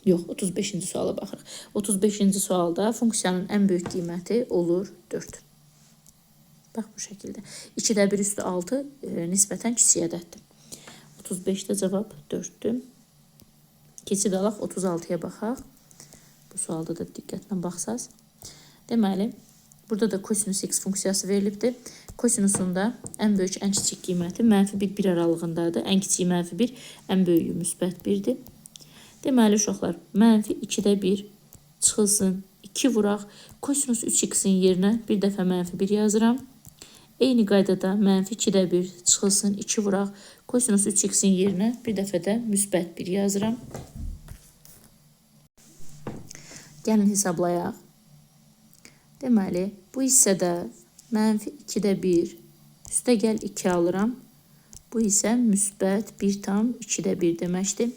yox, 35-ci suala baxırıq. 35-ci sualda funksiyanın ən böyük qiyməti olur 4. Bax bu şəkildə. 2-də 1 üstü 6 nisbətən kiçik ədəddir. 35-də cavab 4-dür. Keçid alaq, 36-ya baxaq. Bu sualda da diqqətlə baxsaz. Deməli, burada da kosinus x funksiyası verilibdir. Kosinusun da ən böyük, ən kiçik qiyməti mənfi 1, 1 aralığındadır. Ən kiçiyi mənfi 1, ən böyüyü müsbət 1-dir. Deməli, uşaqlar, mənfi 2-də 1 çıxılsın, 2 vuraq. Kosinus 3x-in yerinə bir dəfə mənfi 1 yazıram. Eyni qaydada mənfi 2-də 1 çıxılsın, 2 vuraq. Kosinus 3x-in yerinə bir dəfə də müsbət 1 yazıram. Gəlin hesablayaq. Deməli, bu hissədə mənfi 2-də 1, üstə gəl 2 alıram. Bu isə müsbət 1,2-də 1 deməkdir.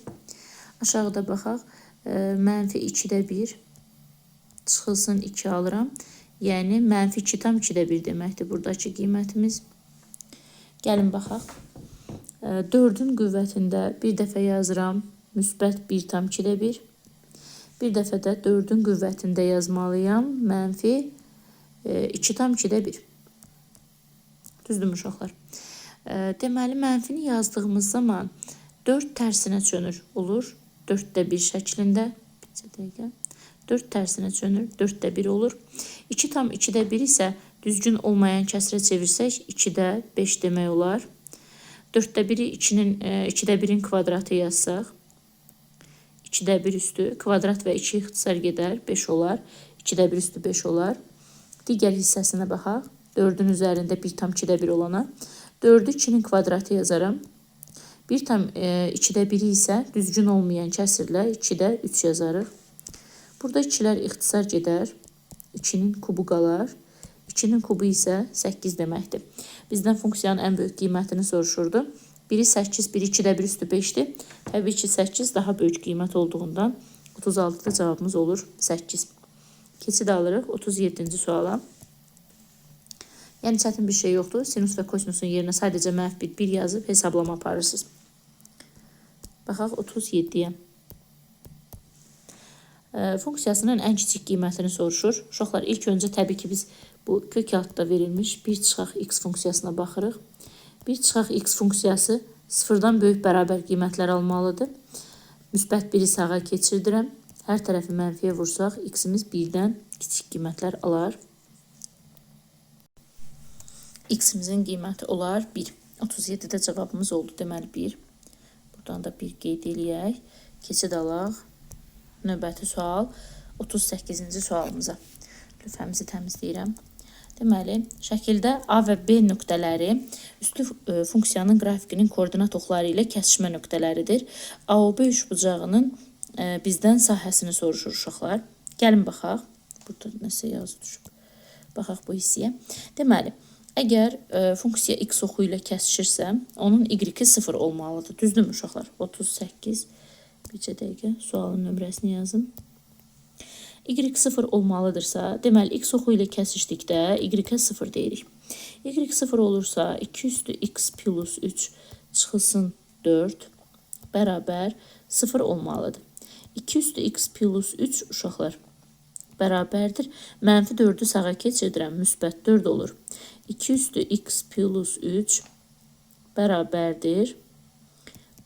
Aşağıda baxaq, mənfi 2-də 1 çıxılsın 2 alıram. Yəni, mənfi 2,2-də 1 deməkdir buradakı qiymətimiz. Gəlin baxaq. 4-ün qüvvətində bir dəfə yazıram müsbət 1,2-də 1. Bir dəfə də 4-ün qüvvətində yazmalıyam mənfi 2,2-də 1. Düzdürmü uşaqlar? Deməli, mənfini yazdığımız zaman 4 tərsinə çönür. Olur 4-də 1 şəklində. Bir dəqiqə. 4 tərsinə çönür. 4-də 1 olur. 2,2-də 1 isə düzgün olmayan kəsrə çevirsək 2-də 5 demək olar. 4-də 1-i 2-də 1-in kvadratı yazsaq. 2-də 1 üstü kvadrat və 2 ixtisar gedər. 5 olar. 2-də 1 üstü 5 olar. Digər hissəsinə baxaq. 4-ün üzərində 1,2-də 1 olana. 4-ü 2-nin kvadratı yazaram. 1,2-də 1-i isə düzgün olmayan kəsirlə 2-də 3 yazarıq. Burada 2-lər ixtisar gedər. 2-nin kubu qalar. 2-nin kubu isə 8 deməkdir. Bizdən funksiyanın ən böyük qiymətini soruşurdu. Biri 8, biri 2-də 1 üstü 5-dir. Təbii ki, 8 daha böyük qiymət olduğundan 36-da cavabımız olur 8. Keçid alırıq 37-ci suala. Yəni, çətin bir şey yoxdur. Sinus və kosinusun yerinə sadəcə mənfi 1 yazıb hesablama aparırsınız. Baxaq 37-yə. Funksiyasının ən kiçik qiymətini soruşur. Uşaqlar, ilk öncə təbii ki, biz bu kök altda verilmiş 1 çıxaq x funksiyasına baxırıq. 1 çıxaq x funksiyası sıfırdan böyük bərabər qiymətlər almalıdır. Müsbət 1-i sağa keçirdirəm. Hər tərəfi mənfiyə vursaq, x-imiz 1-dən kiçik qiymətlər alar. X-imizin qiyməti olar 1. 37-də cavabımız oldu. Deməli 1. Buradan da 1 qeyd eləyək. Keçid alaq. Növbəti sual 38-ci sualımıza. Lövhəmizi təmizləyirəm. Deməli, şəkildə A və B nöqtələri üslü funksiyanın qrafikinin koordinat oxları ilə kəsişmə nöqtələridir. AOB üçbucağının bizdən sahəsini soruşur uşaqlar. Gəlin baxaq. Burada nəsə yazı düşüb. Baxaq bu hissəyə. Deməli, əgər funksiya x oxu ilə kəsişirsə, onun y-i 0 olmalıdır. Düzdürmü uşaqlar? 38. Bircə dəqiqə sualın nömrəsini yazın. Y 0 olmalıdırsa, deməli x oxu ilə kəsişdikdə y-ə 0 deyirik. Y 0 olursa 2 üstü x plus 3 çıxılsın 4 bərabər 0 olmalıdır. 2 üstü x plus 3 uşaqlar bərabərdir. Mənfi 4-ü sağa keçirdirəm, müsbət 4 olur. 2 üstü x plus 3 bərabərdir.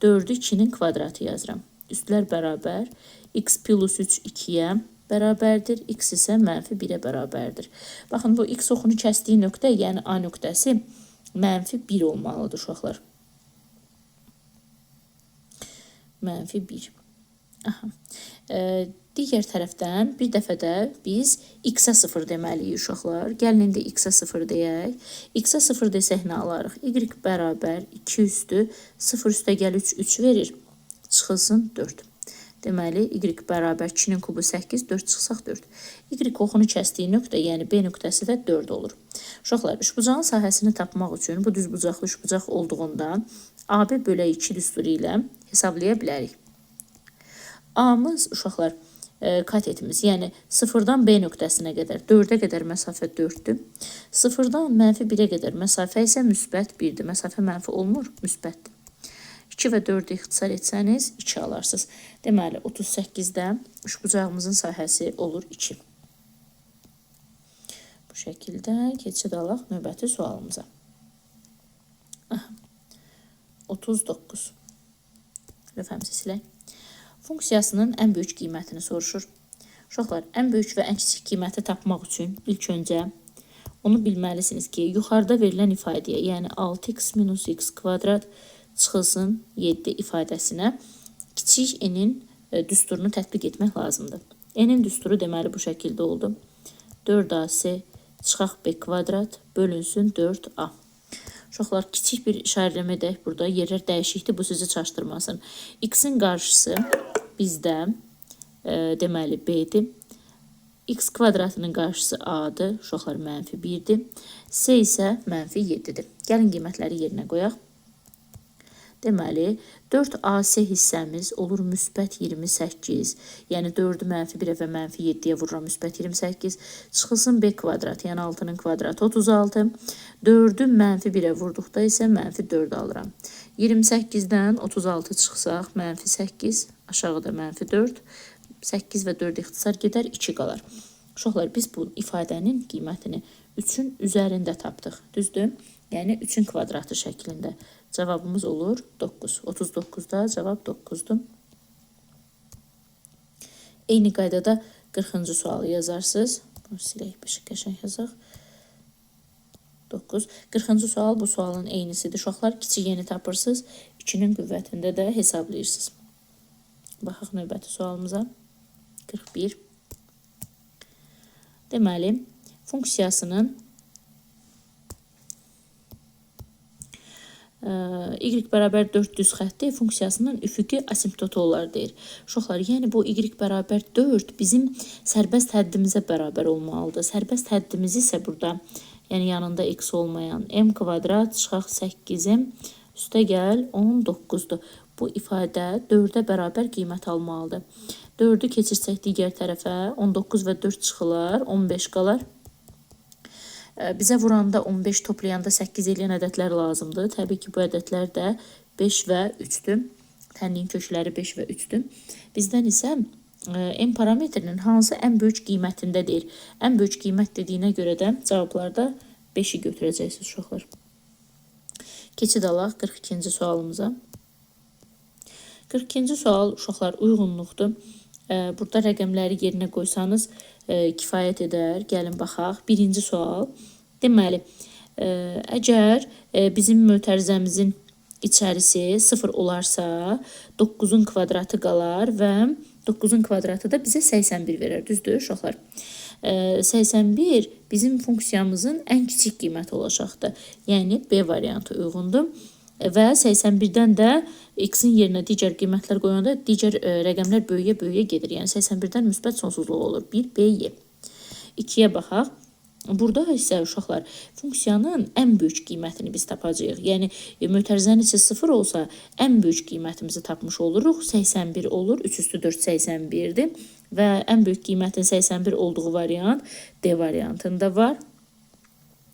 4-ü 2-nin kvadratı yazıram. Üstlər bərabər. X plus 3 2-yə bərabərdir. X isə mənfi 1-ə bərabərdir. Baxın, bu X oxunu kəsdiyi nöqtə, yəni A nöqtəsi mənfi 1 olmalıdır uşaqlar. Mənfi 1. Aha. Digər tərəfdən bir dəfə də biz x-ə 0 deməliyik uşaqlar. Gəlin indi x-ə 0 deyək. X-ə 0 desək nə alarıq? Y bərabər 2 üstü 0 üstə gəl 3, 3 verir. Çıxılsın 4. Deməli, y bərabər 2-nin kubu 8, 4 çıxsaq 4. Y oxunu kəsdiyi nöqtə, yəni B nöqtəsi də 4 olur. Uşaqlar, üçbucağın sahəsini tapmaq üçün bu düzbucaqlı üçbucaq olduğundan AB bölək 2 düsturu ilə hesablaya bilərik. A-mız, uşaqlar, katetimiz, yəni 0-dan B nöqtəsinə qədər, 4-ə qədər məsafə 4-dür. 0-dan mənfi 1-ə qədər məsafə isə müsbət 1-dir. Məsafə mənfi olmur, müsbətdir. 2 və 4-ü ixtisar etsəniz 2 alarsınız. Deməli, 38-də üçbucağımızın sahəsi olur 2. Bu şəkildə keçid alaq növbəti sualımıza. Aha. 39. Lövhəmizi silək. Funksiyasının ən böyük qiymətini soruşur. Uşaqlar, ən böyük və ən kiçik qiyməti tapmaq üçün ilk öncə onu bilməlisiniz ki, yuxarıda verilən ifadəyə, yəni 6x minus x kvadrat çıxılsın 7 ifadəsinə kiçik n-in düsturunu tətbiq etmək lazımdır. N-in düsturu deməli bu şəkildə oldu. 4ac çıxaq b kvadrat bölünsün 4a. Uşaqlar, kiçik bir işarələmə edək burada. Yerlər dəyişikdir, bu sizi çaşdırmasın. X-in qarşısı bizdə deməli b-dir. X kvadratının qarşısı a-dır. Uşaqlar, mənfi 1-dir. C isə mənfi 7-dir. Gəlin qiymətləri yerinə qoyaq. Deməli, 4AC hissəmiz olur müsbət 28. Yəni 4-ü mənfi 1-ə və mənfi 7-yə vururam müsbət 28. Çıxılsın B kvadrat, yəni 6-nın kvadratı 36. 4-ü mənfi 1-ə vurduqda isə mənfi 4 alıram. 28-dən 36 çıxsaq mənfi 8, aşağıda mənfi 4. 8 və 4 ixtisar gedər, 2 qalar. Uşaqlar, biz bu ifadənin qiymətini 3-ün üzərində tapdıq. Düzdür? Yəni 3-ün kvadratı şəklində. Cavabımız olur 9. 39-da cavab 9-dur. Eyni qaydada 40-cı sualı yazarsınız. Bunu silək, bir qəşəng yazaq. 9. 40-cı sual bu sualın eynisidir. Uşaqlar, kiçik yeni tapırsınız. 2-nin qüvvətində də hesablayırsınız. Baxaq növbəti sualımıza. 41. Deməli, funksiyasının y bərabər 4 düz xətti funksiyasının üfüqi asimptotu olar deyir. Uşaqlar, yəni bu y bərabər 4 bizim sərbəst həddimizə bərabər olmalıdır. Sərbəst həddimiz isə burada, yəni yanında x olmayan m kvadrat çıxaq 8m üstə gəl 19-dur. Bu ifadə 4-ə bərabər qiymət almalıdır. 4-ü keçirsək digər tərəfə 19 və 4 çıxılar, 15 qalar. Bizə vuranda 15, toplayanda 8 eləyən ədədlər lazımdır. Təbii ki, bu ədədlər də 5 və 3-dür. Tənliyin kökləri 5 və 3-dür. Bizdən isə m parametrinin hansı ən böyük qiymətində deyir. Ən böyük qiymət dediyinə görə də cavablarda 5-i götürəcəksiniz uşaqlar. Keçid alaq 42-ci sualımıza. 42-ci sual uşaqlar uyğunluqdur. Burada rəqəmləri yerinə qoysanız kifayət edər. Gəlin baxaq. Birinci sual. Deməli, əgər bizim mötərizəmizin içərisi 0 olarsa, 9-un kvadratı qalar və 9-un kvadratı da bizə 81 verər. Düzdür, uşaqlar? 81 bizim funksiyamızın ən kiçik qiyməti olacaqdır. Yəni, B variantı uyğundur. Və 81-dən də x-in yerinə digər qiymətlər qoyanda digər rəqəmlər böyüyə-böyüyə gedir. Yəni 81-dən müsbət sonsuzluq olur. 1, B, Y. 2-yə baxaq. Burada isə uşaqlar funksiyanın ən böyük qiymətini biz tapacağıq. Yəni mötərizənin içi 0 olsa ən böyük qiymətimizi tapmış oluruq. 81 olur. 3 üstü 4 81-dir. Və ən böyük qiymətin 81 olduğu variant D variantında var.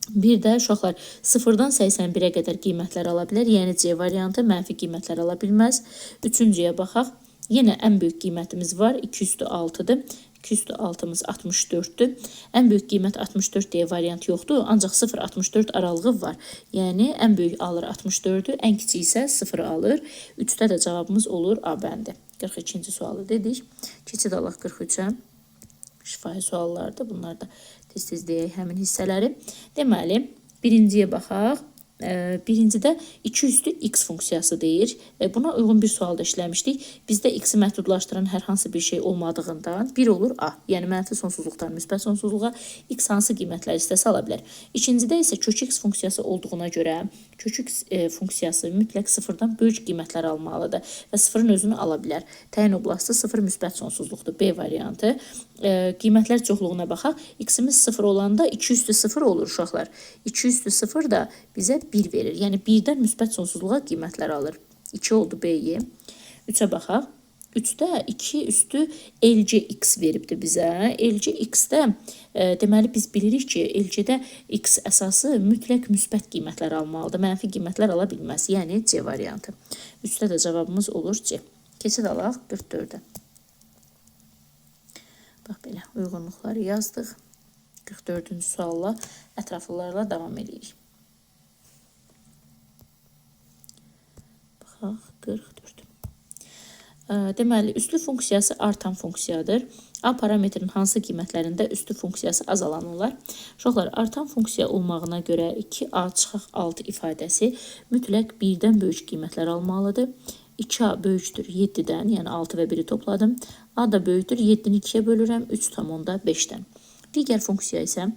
Bir də uşaqlar 0-dan 81-ə qədər qiymətlər ala bilər. Yəni C variantı mənfi qiymətlər ala bilməz. Üçüncüyə baxaq. Yenə ən böyük qiymətimiz var. 2 üstü 6-dır. 2 üstü 6-mız 64-dür. Ən böyük qiymət 64 deyə variant yoxdur, ancaq 0-64 aralığı var. Yəni, ən böyük alır 64-ü, ən kiçik isə 0-ı alır. 3-də də cavabımız olur A bəndi. 42-ci sualı dedik. Keçid alaq 43-ə. Şifahi suallardır. Bunlar da tez-tez deyək həmin hissələri. Deməli, birinciyə baxaq. Birincidə 2 üstü x funksiyası deyir. Buna uyğun bir sual da işləmişdik. Bizdə x-i məhdudlaşdıran hər hansı bir şey olmadığından 1 olur a. Yəni mənfi sonsuzluqdan müsbət sonsuzluğa x hansı qiymətlər istəsə ala bilər. İkincidə isə kök x funksiyası olduğuna görə kök x funksiyası mütləq sıfırdan böyük qiymətlər almalıdır və sıfırın özünü ala bilər. Təyin oblastı 0 müsbət sonsuzluqdur. B variantı. Qiymətlər çoxluğuna baxaq. X-imiz 0 olanda 2 üstü 0 olur uşaqlar. 2 üstü 0 da bizə 1 verir. Yəni 1-dən müsbət sonsuzluğa qiymətlər alır. 2 oldu B-yi. 3-ə baxaq. 3-də 2 üstü LCX veribdir bizə. LCX-də deməli biz bilirik ki, LC-də X əsası mütləq müsbət qiymətlər almalıdır. Mənfi qiymətlər ala bilməz. Yəni C variantı. 3-də də cavabımız olur C. Keçid alaq 44-ə. Bax belə uyğunluqları yazdıq. 44-cü sualla ətraflılarla davam edirik. Baxaq 44. Deməli, üslü funksiyası artan funksiyadır. A parametrinin hansı qiymətlərində üslü funksiyası azalan olar? Uşaqlar, artan funksiya olmağına görə 2a çıxaq 6 ifadəsi mütləq 1-dən böyük qiymətlər almalıdır. 2a böyükdür 7-dən, yəni 6 və 1-i topladım. A da böyükdür, 7-ni 2-yə bölürəm, 3,5-dən. Digər funksiya isə,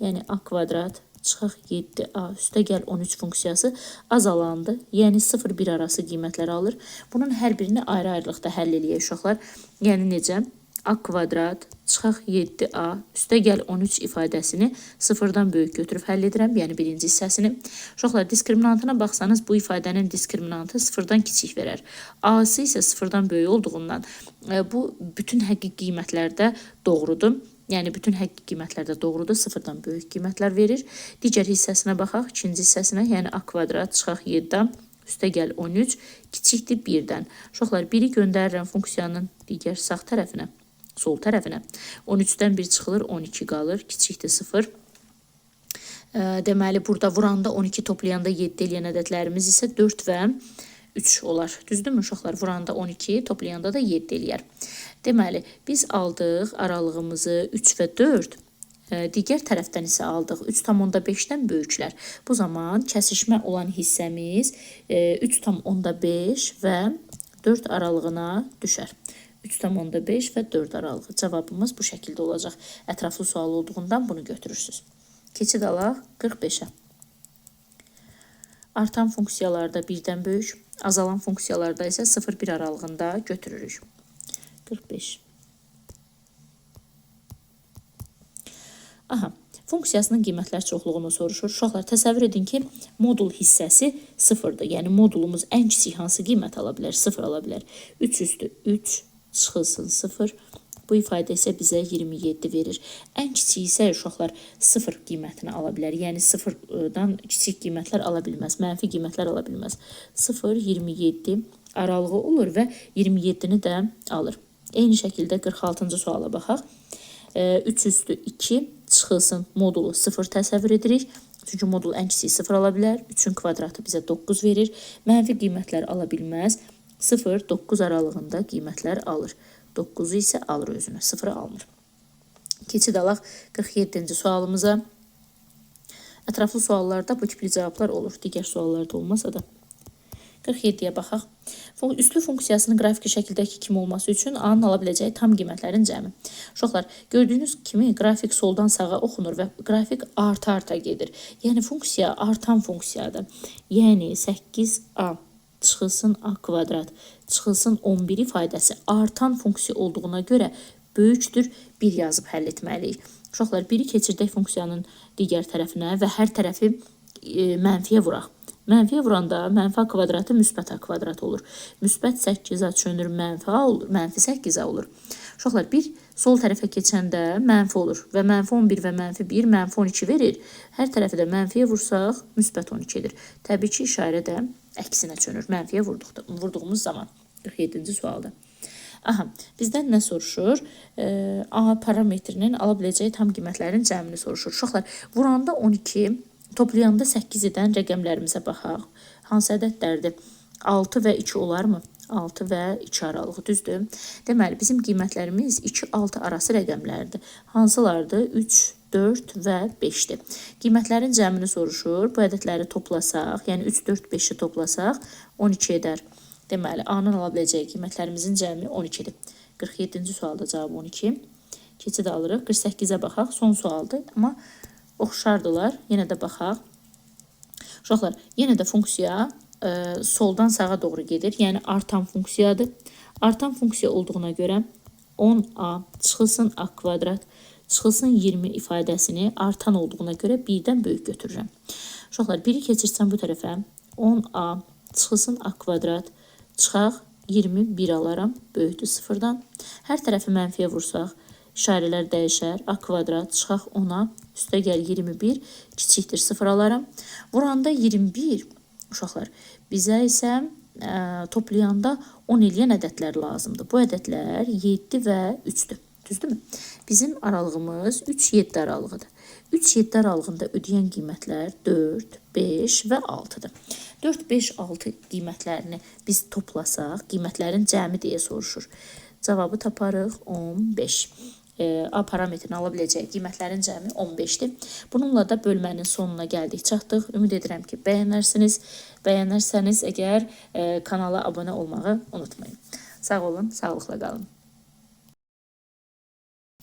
yəni a kvadrat çıxaq 7a üstə gəl 13 funksiyası azalandı. Yəni 0-1 arası qiymətlər alır. Bunun hər birini ayrı-ayrılıqda həll eləyək uşaqlar. Yəni necə? A kvadrat çıxaq 7a üstə gəl 13 ifadəsini sıfırdan böyük götürüb həll edirəm. Yəni birinci hissəsini. Uşaqlar, diskriminantına baxsanız bu ifadənin diskriminantı sıfırdan kiçik verər. A-sı isə sıfırdan böyük olduğundan bu bütün həqiqi qiymətlərdə doğrudur. Yəni bütün həqiqi qiymətlərdə doğrudur, sıfırdan böyük qiymətlər verir. Digər hissəsinə baxaq, ikinci hissəsinə, yəni a kvadrat çıxaq 7-a üstə gəl 13 kiçikdir 1-dən. Uşaqlar, 1-i göndərirəm funksiyanın digər sağ tərəfinə, sol tərəfinə. 13-dən 1 çıxılır, 12 qalır, kiçikdir 0. Deməli, burada vuranda 12, toplayanda 7 eləyən ədədlərimiz isə 4 və 3 olar. Düzdürmü uşaqlar? Vuranda 12, toplayanda da 7 eləyər. Deməli, biz aldıq aralığımızı 3 və 4. Digər tərəfdən isə aldıq 3,5-dən böyüklər. Bu zaman kəsişmə olan hissəmiz 3,5 və 4 aralığına düşər. 3,5 və 4 aralığı. Cavabımız bu şəkildə olacaq. Ətraflı sual olduğundan bunu götürürsünüz. Keçid alaq 45-ə. Artan funksiyalarda 1-dən böyük, azalan funksiyalarda isə 0-1 aralığında götürürük. 45. Aha, funksiyasının qiymətlər çoxluğunu soruşur. Uşaqlar, təsəvvür edin ki, modul hissəsi 0-dır. Yəni modulumuz ən kiçik hansı qiymət ala bilər? 0 ala bilər. 3 üstü 3 çıxılsın 0. Bu ifadə isə bizə 27 verir. Ən kiçik isə uşaqlar 0 qiymətini ala bilər. Yəni 0-dan kiçik qiymətlər ala bilməz. Mənfi qiymətlər ala bilməz. 0, 27 aralığı olur və 27-ni də alır. Eyni şəkildə 46-cı suala baxaq. 3 üstü 2 çıxılsın modulu 0 təsəvvür edirik. Çünki modul ən kiçik 0 ala bilər. 3-ün kvadratı bizə 9 verir. Mənfi qiymətlər ala bilməz. 0, 9 aralığında qiymətlər alır. 9-u isə alır özünə, 0-ı almır. Keçid alaq 47-ci sualımıza. Ətraflı suallarda bu tipli cavablar olur. Digər suallarda olmasa da. 47-yə baxaq. Üslü funksiyasının qrafiki şəkildəki kimi olması üçün A-nın ala biləcəyi tam qiymətlərin cəmi. Uşaqlar, gördüyünüz kimi qrafik soldan sağa oxunur və qrafik arta-arta gedir. Yəni funksiya artan funksiyadır. Yəni 8A çıxılsın A kvadrat çıxılsın 11 ifadəsi artan funksiya olduğuna görə böyükdür 1 yazıb həll etməliyik. Uşaqlar, 1-i keçirdək funksiyanın digər tərəfinə və hər tərəfi mənfiyə vuraq. Mənfiyə vuranda mənfi A kvadratı müsbət A kvadrat olur. Müsbət 8A çönür mənfi A olur, mənfi 8A olur. Uşaqlar, 1 sol tərəfə keçəndə mənfi olur və mənfi 11 və mənfi 1 mənfi 12 verir. Hər tərəfi də mənfiyə vursaq müsbət 12 edir. Təbii ki, işarə də əksinə çönür. Mənfiyə vurduğumuz zaman. 47-ci sualda. Aha, bizdən nə soruşur? A parametrinin ala biləcəyi tam qiymətlərin cəmini soruşur. Uşaqlar, vuranda 12, toplayanda 8 edən rəqəmlərimizə baxaq. Hansı ədədlərdir? 6 və 2 olarmı? 6 və 2 aralığı, düzdür? Deməli, bizim qiymətlərimiz 2-6 arası rəqəmlərdir. Hansılardır? 3, 4 və 5-dir. Qiymətlərin cəmini soruşur. Bu ədədləri toplasaq, yəni 3, 4, 5-i toplasaq 12 edər. Deməli, A-nın ala biləcəyi qiymətlərimizin cəmi 12-dir. 47-ci sualda cavab 12. Keçid alırıq. 48-ə baxaq. Son sualdır, amma oxşardılar. Yenə də baxaq. Uşaqlar, yenə də funksiya soldan sağa doğru gedir. Yəni artan funksiyadır. Artan funksiya olduğuna görə 10a çıxılsın a kvadrat çıxılsın 20 ifadəsini artan olduğuna görə 1-dən böyük götürürəm. Uşaqlar, 1-i keçirsəm bu tərəfə 10a çıxılsın a kvadrat çıxaq 21 alaram. Böyükdür 0-dan. Hər tərəfi mənfiyə vursaq işarələr dəyişər. A kvadrat çıxaq 10-a üstə gəl 21 kiçikdir 0 alaram. Vuranda 21 uşaqlar, bizə isə toplayanda 10 eləyən ədədlər lazımdır. Bu ədədlər 7 və 3-dür. Düzdürmü? Bizim aralığımız 3-7 aralığıdır. 3-7 aralığında ödəyən qiymətlər 4, 5 və 6-dır. 4, 5, 6 qiymətlərini biz toplasaq, qiymətlərin cəmi deyə soruşur. Cavabı taparıq 15. A parametrini ala biləcəyi qiymətlərin cəmi 15-dir. Bununla da bölmənin sonuna gəldik, çatdıq. Ümid edirəm ki, bəyənərsiniz. Bəyənərsəniz əgər kanala abunə olmağı unutmayın. Sağ olun, sağlıqla qalın.